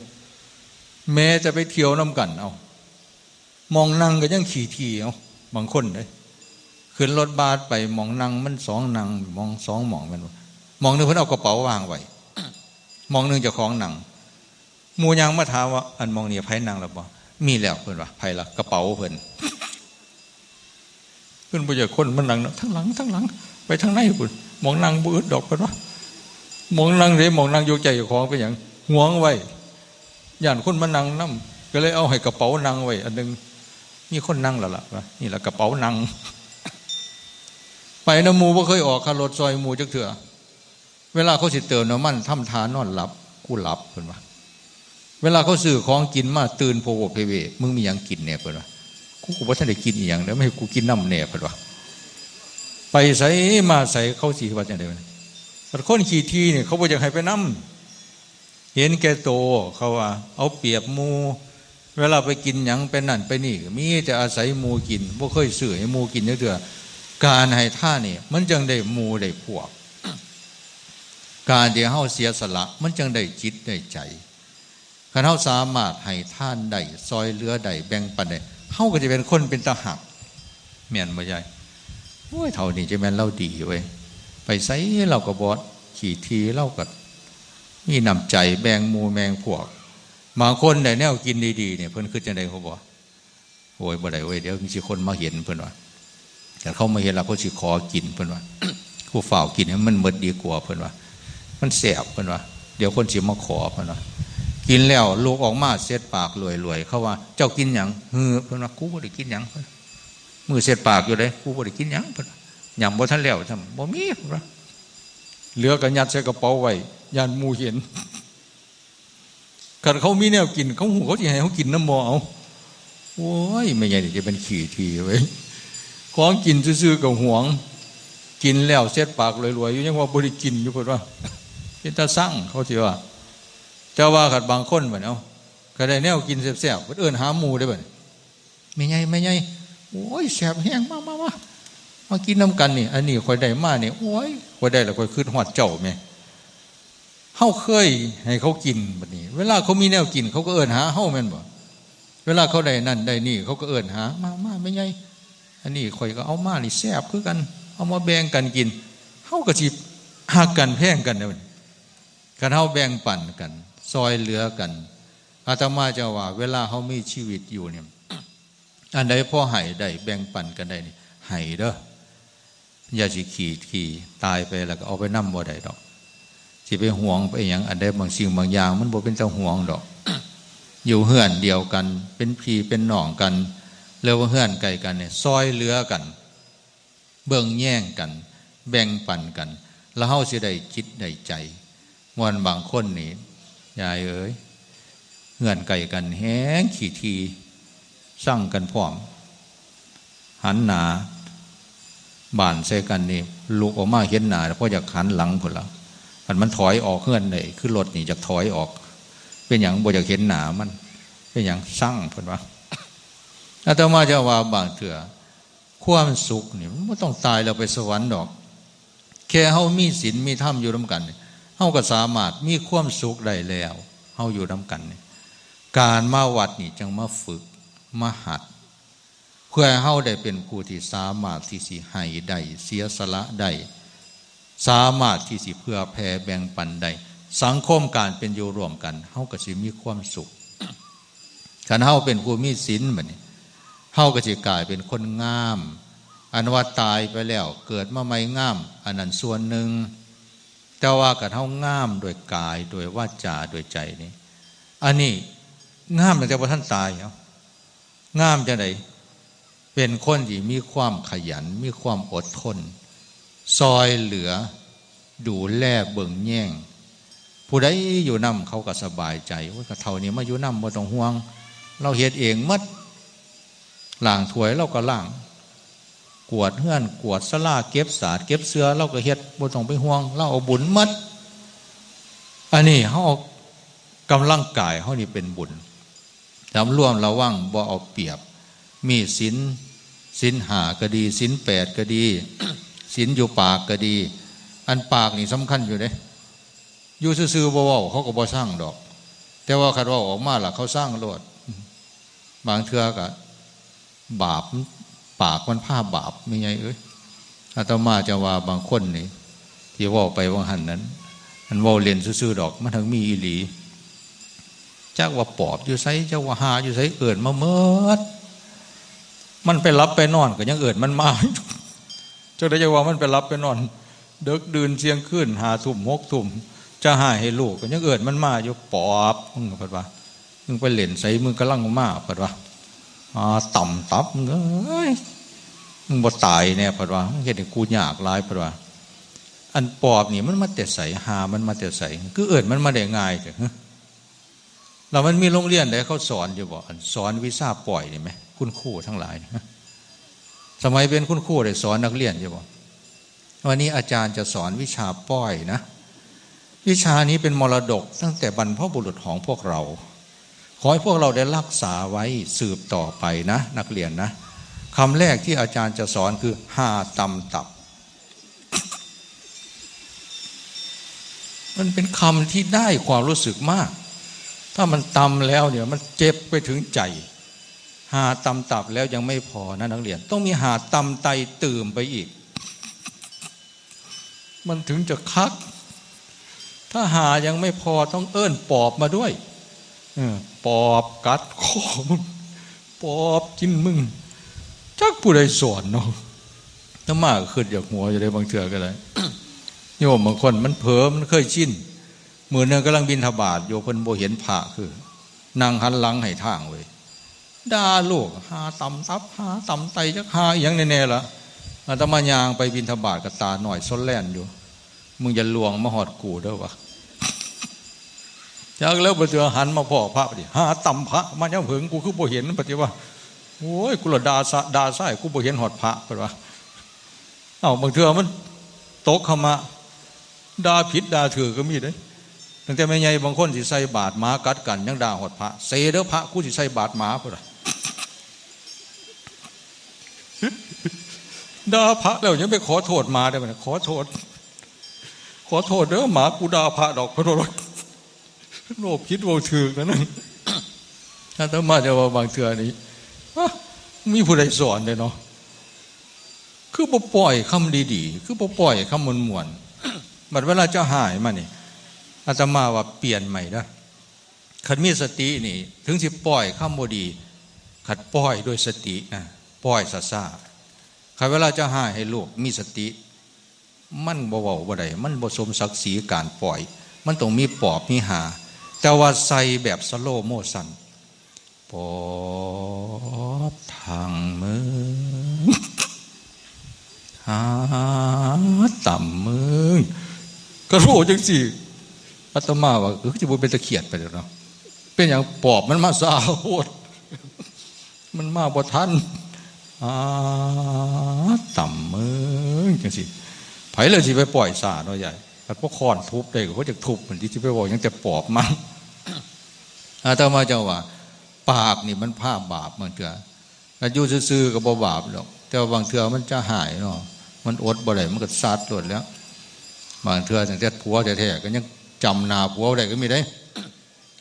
แม้จะไปเที่ยวนำกัน เอ้า หม่องนั่งก็ยังขี้ถี่ เอ้า บางคนเด้ ขึ้นรถบัสไป หม่องนั่งมันสองนั่ง หม่องสองหม่องแม่นบ่ หม่องหนึ่งเพิ่นเอากระเป๋าวางไว้ หม่องหนึ่งเจ้าของนั่ง หมู่ย่างมาถามว่า อันหม่องนี้ไผนั่งแล้วบ่ มีแล้วเพิ่นว่า ไผล่ะ กระเป๋าเพิ่น เพิ่นบ่อยากคนมานั่งนะ ทางหลัง ทางหลัง ไปทางในพุ้น หม่องนั่งบ่อึดดอกเพิ่นว่า หม่องนั่งเด้ หม่องนั่งอยู่ใจเจ้าของเป็นหยัง หวงไว้ ย้านคนมานั่งนำ ก็เลยเอาให้กระเป๋านั่งไว้อันหนึ่ง มีคนนั่งแล้วล่ะว่า นี่ล่ะกระเป๋านั่ง ไปนำหมู่บ่เคยออกค่ารถซอยหมู่จักเทื่อ เวลาเขาสิเติมน้ำมันทำท่านอนหลับ กูหลับเพิ่นว่า เวลาเขาซื้อของกินมาตื่นโพโวเพเว มึงมีหยังกินแหน่เพิ่นว่า กูก็บ่ทันได้กินอีหยังเด้ มาให้กูกินนำแหน่เพิ่นว่า ไปไสมาไสเขาสิว่าจั่งใด๋วะ แต่คนขี้ถี่นี่เขาบ่อยากให้ไปนำ เห็นแก่โต เขาว่า เอาเปรียบหมู่ เวลาไปกินหยังไปนั่นไปนี่ มีแต่อาศัยหมู่กิน บ่เคยซื้อให้หมู่กินจักเทื่อ การให้ทานนี่ มันจั่งได้หมู่ได้พวก การที่เฮาเสียสละ มันจั่งได้จิตได้ใจ คันเฮาสามารถให้ทานได้ ซอยเหลือได้ แบ่งปันได้ เฮาก็สิเป็นคนเป็นตาฮัก แม่นบ่ยาย โอ้ย เฒ่านี่จะแม่นลาวดีเว้ย ไปไสลาวก็บ่ขี้ถี่ ลาวก็มีน้ำใจแบ่งหมู่แบ่งพวก บางคนได้แนวกินดีๆ นี่ เพิ่นคิดจั่งใด๋ฮู้บ่ โอ้ย บ่ได้เว้ย เดี๋ยวมีสิคนมาเห็นเพิ่นว่า แต่เขามาเห็นแล้วเขาสิขอกินเพิ่นว่า กูฟ้าวกินให้มันหมดดีกว่าเพิ่นว่า มันแซ่บเพิ่นว่า เดี๋ยวคนสิมาขอเพิ่นว่า กินแล้วลุกออกมาเช็ดปากรวยๆ เขาว่า เจ้ากินหยัง หือ เพิ่นว่า กูบ่ได้กินหยังเพิ่น มือเช็ดปากอยู่เด้ กูบ่ได้กินหยังเพิ่นว่า หยังบ่ทันแล้วซ้ำ บ่มีเพิ่นว่า เหลือก็ยัดใส่กระเป๋าไว้ ย้านหมู่เห็น คันเขามีแนวกิน เขาฮู้เขาสิให้เขากินนำบ่ เอ้า โอ้ย แม่ใหญ่นี่จะเป็นขี้ถี่เว้ย ของกินซื่อๆก็หวง กินแล้วเช็ดปากรวยๆ อยู่ ยังว่าบ่ได้กินอยู่เพิ่นว่า เป็นตาซัง เขาสิว่า แต่ว่าคันบางคนบัดนี้ เอ้า ก็ได้แนวกินแซ่บๆ เพิ่นเอิ้นหาหมู่เด้บัดนี้ แม่ใหญ่ แม่ใหญ่ โอ้ย แซ่บแฮง มา มา มา มากินนำกันนี่ อันนี้ข้อยได้มานี่ โอ้ย ข้อยได้แล้วข้อยคิดฮอดเจ้าแหม เฮาเคยให้เขากินบัดนี้ เวลาเขามีแนวกิน เขาก็เอิ้นหาเฮาแม่นบ่ เวลาเขาได้นั่นได้นี่ เขาก็เอิ้นหา มา มา แม่ใหญ่ อันนี้ข้อยก็เอามานี่แซ่บคือกัน เอามาแบ่งกันกิน เฮาก็สิฮักกันแพงกันเด้อ คันเฮาแบ่งปันกัน ซอยเหลือกัน อาตมาจะว่า เวลาเฮามีชีวิตอยู่เนี่ย อันใดพอให้ได้ แบ่งปันกันได้นี่ ให้เด้อ อย่าสิขี้ถี่ ตายไปแล้วก็เอาไปนำบ่ได้ดอก สิไปหวงไปหยัง อันใดบางสิ่งบางอย่างมันบ่เป็นตาหวงดอก อยู่เฮือนเดียวกัน เป็นพี่เป็นน้องกัน หรือว่าเฮือนใกล้กันเนี่ย ซอยเหลือกัน เบิ่งแยงกัน แบ่งปันกัน แล้วเฮาสิได้จิตได้ใจ ม่วนบางคนนี่ ยายเอ๋ย เฮือนใกล้กันแฮงขี้ถี่ ซังกันพร้อม หันหน้าบ้านใส่กันนี่ ลุกออกมาเห็นหน้า พออยากหันหลังพุ้นละ คันมันถอยออกเฮือนได้ คือรถนี่อยากถอยออก เป็นหยังบ่อยากเห็นหน้ามัน เป็นหยังซังเพิ่นว่า อาตมาจะว่าบางเทื่อ ความสุขนี่มันบ่ต้องตายแล้วไปสวรรค์ดอก แค่เฮามีศีลมีธรรมอยู่นำกันนี่ เฮาก็สามารถมีความสุขได้แล้ว เฮาอยู่นำกันนี่ การมาวัดนี่จั่งมาฝึก มาหัด เพื่อให้เฮาได้เป็นผู้ที่สามารถที่สิให้ได้ เสียสละได้ สามารถที่สิเผื่อแผ่แบ่งปันได้ สังคมการเป็นอยู่ร่วมกัน เฮาก็สิมีความสุข คันเฮาเป็นผู้มีศีลบัดนี้ เฮาก็สิกลายเป็นคนงาม อันว่าตายไปแล้วเกิดมาใหม่งาม อันนั้นส่วนหนึ่ง แต่ว่าคันเฮางามด้วยกาย ด้วยวาจา ด้วยใจนี่ อันนี้งามตั้งแต่บ่ทันตาย เอ้า งามจั่งใด เป็นคนที่มีความขยัน มีความอดทน ซอยเหลือ ดูแลเบิ่งแยง ผู้ใดอยู่นำเขาก็สบายใจ โอ้ย ก็เฒ่านี้มาอยู่นำบ่ต้องห่วง ลาวเฮ็ดเองหมด ล้างถ้วยลาวก็ล้าง กวาดเฮือน กวาดศาลา เก็บสาด เก็บเสื้อ ลาวก็เฮ็ด บ่ต้องไปห่วง ลาวเอาบุญหมด อันนี้เฮาเอากำลังกายเฮานี่เป็นบุญ สำรวมระวัง บ่เอาเปรียบ มีศีล ศีลห้าก็ดี ศีลแปดก็ดี ศีลอยู่ปากก็ดี อันปากนี่สำคัญอยู่เด้ อยู่ซื่อๆบ่เว้าเขาก็บ่ซังดอก แต่ว่าคันเว้าออกมาล่ะเขาซังโลด บางเทื่อก็บาป ปากมันพาบาป แม่ใหญ่เอ้ย อาตมาจะว่าบางคนนี่ ที่เว้าไปว่าหั่นนั้น มันเว้าเล่นซื่อๆดอก มันทั้งมีอีหลี จักว่าปอบอยู่ไส จักว่าห่าอยู่ไส เอิ้นมาเมิด มันไปหลับไปนอนก็ยังเอิ้นมันมา จักได้จักว่ามันไปหลับไปนอน ดึกดื่นเที่ยงคืน ห้าทุ่ม หกทุ่ม จะห่าให้ลูกก็ยังเอิ้นมันมาอยู่ ปอบ มึง เพิ่นว่า มึงไปเล่นไส มึงกำลังมา เพิ่นว่า อ่า ต่ำตับ มึงเอ้ย มึงบ่ตายแน่ เพิ่นว่า มึงเฮ็ดให้กูยากหลาย เพิ่นว่า อันปอบนี่มันมาแต่ไส ห่ามันมาแต่ไส คือเอิ้นมันมาได้ง่ายแท้ ฮะ แล้วมันมีโรงเรียนใดเขาสอนอยู่บ่ อันสอนวิชาป้อยนี่ไหม คุณครูทั้งหลาย ฮะ สมัยเป็นคุณครูได้สอนนักเรียนอยู่บ่ วันนี้อาจารย์จะสอนวิชาป้อยนะ วิชานี้เป็นมรดกตั้งแต่บรรพบุรุษของพวกเรา ขอให้พวกเราได้รักษาไว้สืบต่อไปนะ นักเรียนนะ คำแรกที่อาจารย์จะสอนคือ ห่าต่ำตับ มันเป็นคำที่ได้ความรู้สึกมาก ถ้ามันต่ำแล้วเนี่ยมันเจ็บไปถึงใจ ห่าต่ำตับแล้วยังไม่พอนะนักเรียน ต้องมีห่าต่ำไตตื่มไปอีก มันถึงจะคัก ถ้าห่ายังไม่พอต้องเอิ้นปอบมาด้วย เออ ปอบกัดคอมึง ปอบกินมึง จักผู้ใดสอนเนาะ อาตมาก็คิดอยากหัวอยู่ได้บางเทื่อก็ได้ โยมบางคนมันเผลอ มันเคยชิน มื้อหนึ่งกำลังบิณฑบาตอยู่ เพิ่นบ่เห็นพระคือ นั่งหันหลังให้ทางเว้ย ด่าลูก ห่าต่ำตับ ห่าต่ำไต จักห่าอีหยังแน่ๆล่ะ อาตมาย่างไปบิณฑบาตก็ตาน้อยซนแล่นอยู่ มึงอย่าล่วงมาฮอดกูเด้อวะ จักแล้วบ่เทื่อหันมาพ้อพระพอดี ห่าต่ำพระ มายามเหิงกูคือบ่เห็น ปฏิว่า โอ้ย กูละด่าซะ ด่าซ้าย กูบ่เห็นฮอดพระ เพิ่นว่า เอ้า บางเทื่อมันตกขมะ ด่าผิดด่าถูกก็มีเด้ ตั้งแต่แม่ใหญ่บางคนสิใส่บาตรหมากัดกันยังด่าฮอดพระ เซเด้อพระ กูสิใส่บาตรหมา เพิ่นว่า ด่าพระแล้วยังไปขอโทษหมาได้บ่เนี่ย ขอโทษ ขอโทษเด้อหมา กูด่าพระดอก ขอโทษ โลภผิดเว้าถูกนั่นน่ะ อาตมาจะว่าบางเทื่อนี่ ฮะ มีผู้ใดสอนเด้เนาะ คือบ่ปล่อยคำดีๆ คือบ่ปล่อยคำม่วนๆ บัดเวลาเจ้าฮ้ายมานี่ อาตมาว่าเปลี่ยนใหม่เด้อ คันมีสตินี่ ถึงสิปล่อยคำบ่ดี คันปล่อยด้วยสตินะ ปล่อยซ่าๆ คันเวลาเจ้าฮ้ายให้ลูกมีสติ มันบ่เว้าบ่ได้ มันบ่สมศักดิ์ศรีการปล่อย มันต้องมีปอบมีห่า แต่ว่าใส่แบบสโลว์โมชัน ปอบทางมึง ห่าต่ำมึง ก็โลจังซี่ อาตมาว่า เออ สิบ่เป็นตาเขียดไปแล้วเนาะ เป็นหยังปอบมันมาซาโพด มันมาบ่ทัน อ่า ต่ำมึงจังซี่ ไผเลยสิไปปล่อยซ่าเนาะยาย คันพวกค้อนทุบได้ก็บ่จักทุบ มันสิไปเว้าหยังแต่ปอบมัน อาตมาจังว่า ปากนี่มันพาบาปบางเทื่อ อายุซื่อๆก็บ่บาปดอก แต่ว่าบางเทื่อมันจะฮ้ายเนาะ มันอดบ่ได้ มันก็ซัดโลดแหล้ว บางเทื่อตั้งแต่ผัวแท้ๆก็ยังจำหน้าผัวบ่ได้ก็มีเด้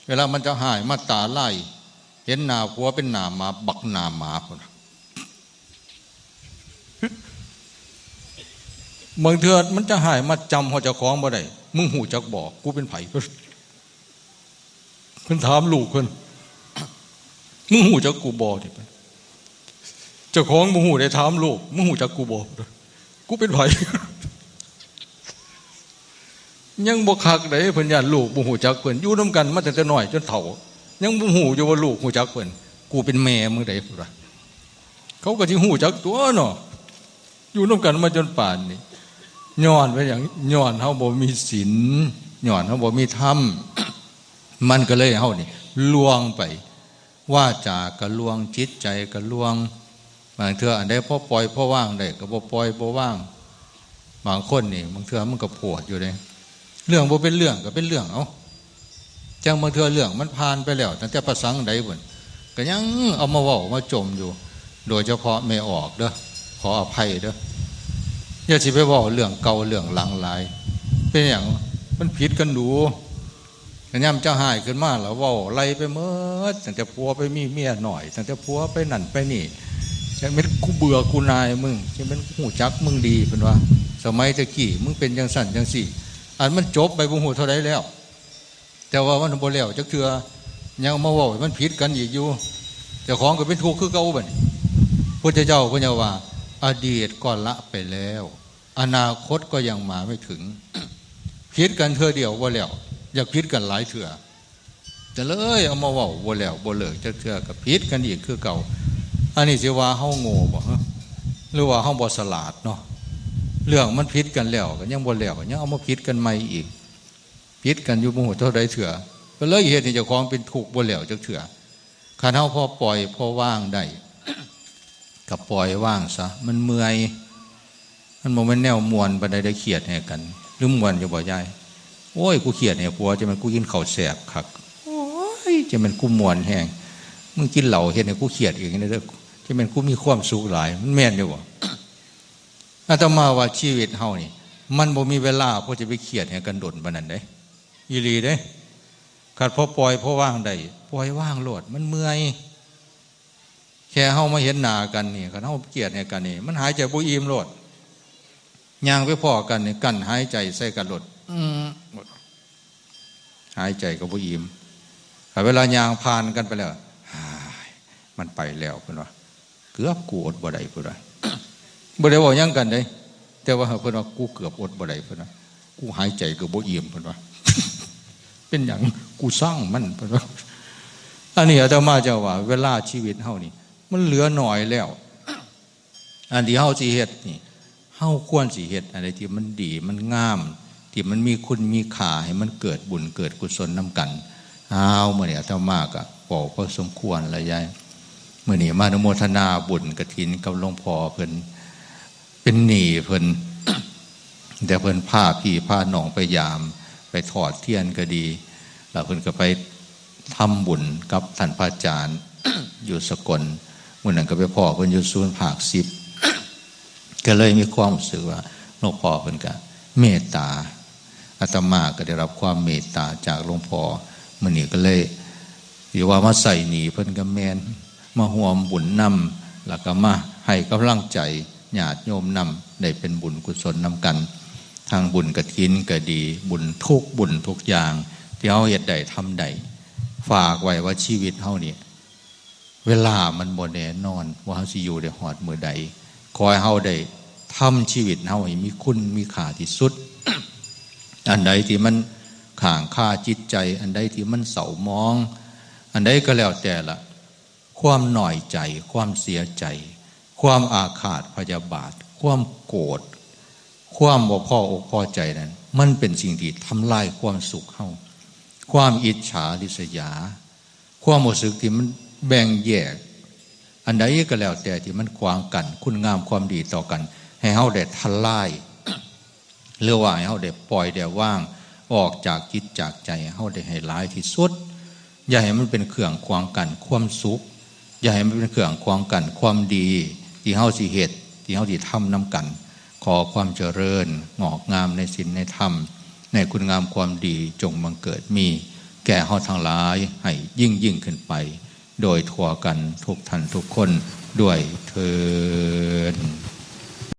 เวลามันจะฮ้ายมาตาลาย เห็นหน้าผัวเป็นหน้าหมา บักหน้าหมาพุ้น บางเทื่อมันจะฮ้ายมาจำฮอดเจ้าของบ่ได้ มึงฮู้จักบ่ กูเป็นไผ เพิ่นถามลูกเพิ่น มึงฮู้จักกูบ่ นี่ เจ้าของบ่ฮู้ได้ถามลูก มึงฮู้จักกูบ่ กูเป็นไผ ยังบ่คักเด้ เพิ่นย้านลูกบ่ฮู้จักเพิ่น อยู่นำกันมาตั้งแต่น้อยจนเฒ่า ยังบ่ฮู้อยู่ว่าลูกฮู้จักเพิ่น กูเป็นแม่มึงเด้ เพิ่นว่า เขาก็สิฮู้จักตั๊วเนาะ อยู่นำกันมาจนป่านนี้ ย้อนว่าหยัง ย้อนเฮาบ่มีศีล ย้อนเฮาบ่มีธรรม มันก็เลยเฮานี่ล่วงไป วาจากะล่วง จิตใจกะล่วง บางเทื่ออันใดพอปล่อยพอวางได้ก็บ่ปล่อยบ่วาง บางคนนี่ บางเทื่อมันก็โพดอยู่เด้ เรื่องบ่เป็นเรื่องก็เป็นเรื่อง เอ้า จั่งบางเทื่อเรื่องมันผ่านไปแล้ว ตั้งแต่ปะสังใดพุ้น ก็ยังเอามาเว้ามาจ่มอยู่ โดยเฉพาะแม่ออกเด้อ ขออภัยเด้อ อย่าสิไปเว้าเรื่องเก่าเรื่องหลังหลาย เป็นหยัง มันผิดกันดู แต่ยามเจ้าหายขึ้นมาแล้วเว้าไล่ไปหมด ตั้งแต่ผัวไปมีเมียหน่อย ตั้งแต่ผัวไปนั่นไปนี่ จังแม่นกูเบื่อกูนายมึง จังแม่นกูฮู้จักมึงดี เพิ่นว่า สมัยตะกี้มึงเป็นจังซั่นจังซี่ อันมันจบไปบ่ฮู้เท่าใดแล้ว แต่ว่ามันบ่แล้วจักเทื่อ ยังมาเว้าให้มันผิดกันอีกอยู่ เจ้าของก็เป็นทุกข์คือเก่าบัดนี้ พุทธเจ้าเพิ่นว่า อดีตก็ละไปแล้ว อนาคตก็ยังมาไม่ถึง ผิดกันเทื่อเดียวบ่แล้ว อยากผิดกันหลายเทื่อ ก็เลยเอามาเว้าบ่แล้วบ่เลิกจักเทื่อ ก็ผิดกันอีกคือเก่า อันนี้สิว่าเฮาโง่บ่ หรือว่าเฮาบ่ฉลาดเนาะ เรื่องมันผิดกันแล้วก็ยังบ่แล้ว ยังเอามาผิดกันใหม่อีก ผิดกันอยู่บ่ฮู้เท่าใดเทื่อ ก็เลยเฮ็ดให้เจ้าของเป็นทุกข์บ่แล้วจักเทื่อ คันเฮาพอปล่อยพอวางได้ ก็ปล่อยวางซะ มันเมื่อย มันบ่แม่นแนวม่วนปานใด ได้เครียดให้กัน หรือม่วนอยู่บ่ยาย โอ้ย กูเครียดให้ผัว จังแม่นกูกินข้าวแซ่บคัก โอ้ย จังแม่นกูม่วนแฮง มึงกินเหล้าเฮ็ดให้กูเครียดอีกเด้อ จังแม่นกูมีความสุขหลาย มันแม่นอยู่บ่ อาตมาว่าชีวิตเฮานี่ มันบ่มีเวลาพอจะไปเครียดให้กันดนปานนั้นเด้ อีหลีเด้ คันพอปล่อยพอวางได้ ปล่อยวางโลด มันเมื่อย แค่เฮามาเห็นหน้ากันนี่ คันเฮาเครียดให้กันนี่ มันหายใจบ่อิ่มโลด ย่างไปพ้อกันนี่ กั้นหายใจใส่กันโลด อืม หายใจก็บ่อิ่ม แต่เวลาย่างผ่านกันไปแล้ว "ฮ้าย มันไปแล้ว" เพิ่นว่า "เกือบกูอดบ่ได้" เพิ่นว่า บ่ได้เว้าหยังกันเด้ แต่ว่าเพิ่นว่า "กูเกือบอดบ่ได้" เพิ่นว่า "กูหายใจก็บ่อิ่ม" เพิ่นว่า "เป็นหยัง กูซังมัน" เพิ่นว่า อันนี้อาตมาจะว่า เวลาชีวิตเฮานี่ มันเหลือน้อยแล้ว อันที่เฮาสิเฮ็ดนี่ เฮาควรสิเฮ็ดอันใดที่มันดี มันงาม ที่มันมีคุณมีค่า ให้มันเกิดบุญเกิดกุศลนำกัน อ้าว มื้อนี้อาตมาก็เว้าพอสมควรแล้วยาย มื้อนี้มาอนุโมทนาบุญกฐินกับหลวงพ่อเพิ่น เป็นหนี้เพิ่น แต่เพิ่นพาพี่พาน้องไปยาม ไปทอดเทียนก็ดี แล้วเพิ่นก็ไปทำบุญกับท่านพระอาจารย์ อยู่สกล มื้อนั้นก็ไปพ้อเพิ่นอยู่ศูนย์ภาคสิบ ก็เลยมีความรู้สึกว่าหลวงพ่อเพิ่นก็เมตตา อาตมาก็ได้รับความเมตตาจากหลวงพ่อ มื้อนี้ก็เลย สิว่ามาใส่หนี้เพิ่นก็แม่น มาร่วมบุญนำ แล้วก็มาให้กำลังใจญาติโยมนำ ได้เป็นบุญกุศลนำกัน ทั้งบุญกฐินก็ดี บุญทุกบุญทุกอย่าง ที่เฮาเฮ็ดได้ทำได้ ฝากไว้ว่าชีวิตเฮานี่ เวลามันบ่แน่นอน ว่าเฮาสิอยู่ได้ฮอดมื้อใด ขอให้เฮาได้ทำชีวิตเฮาให้มีคุณมีค่าที่สุด อันใดที่มันค้างคาจิตใจ อันใดที่มันเศร้าหมอง อันใดก็แล้วแต่ละ ความน้อยใจ ความเสียใจ ความอาฆาตพยาบาท ความโกรธ ความบ่พออกพอใจนั้น มันเป็นสิ่งที่ทำลายความสุขเฮา ความอิจฉาริษยา ความรู้สึกที่มันแบ่งแยก อันใดก็แล้วแต่ที่มันขวางกั้นคุณงามความดีต่อกัน ให้เฮาได้ทลาย หรือว่าให้เฮาได้ปล่อยได้วางออกจากจิตจากใจเฮาได้ให้หลายที่สุด อย่าให้มันเป็นเครื่องขวางกั้นความสุข อย่าให้มันเป็นเครื่องขวางกั้นความดี ที่เฮาสิเฮ็ด ที่เฮาสิทำนำกัน ขอความเจริญงอกงามในศีลในธรรม ในคุณงามความดีจงบังเกิดมี แก่เฮาทั้งหลายให้ยิ่งยิ่งขึ้นไป โดยทั่วกันทุกท่านทุกคนด้วยเทอญ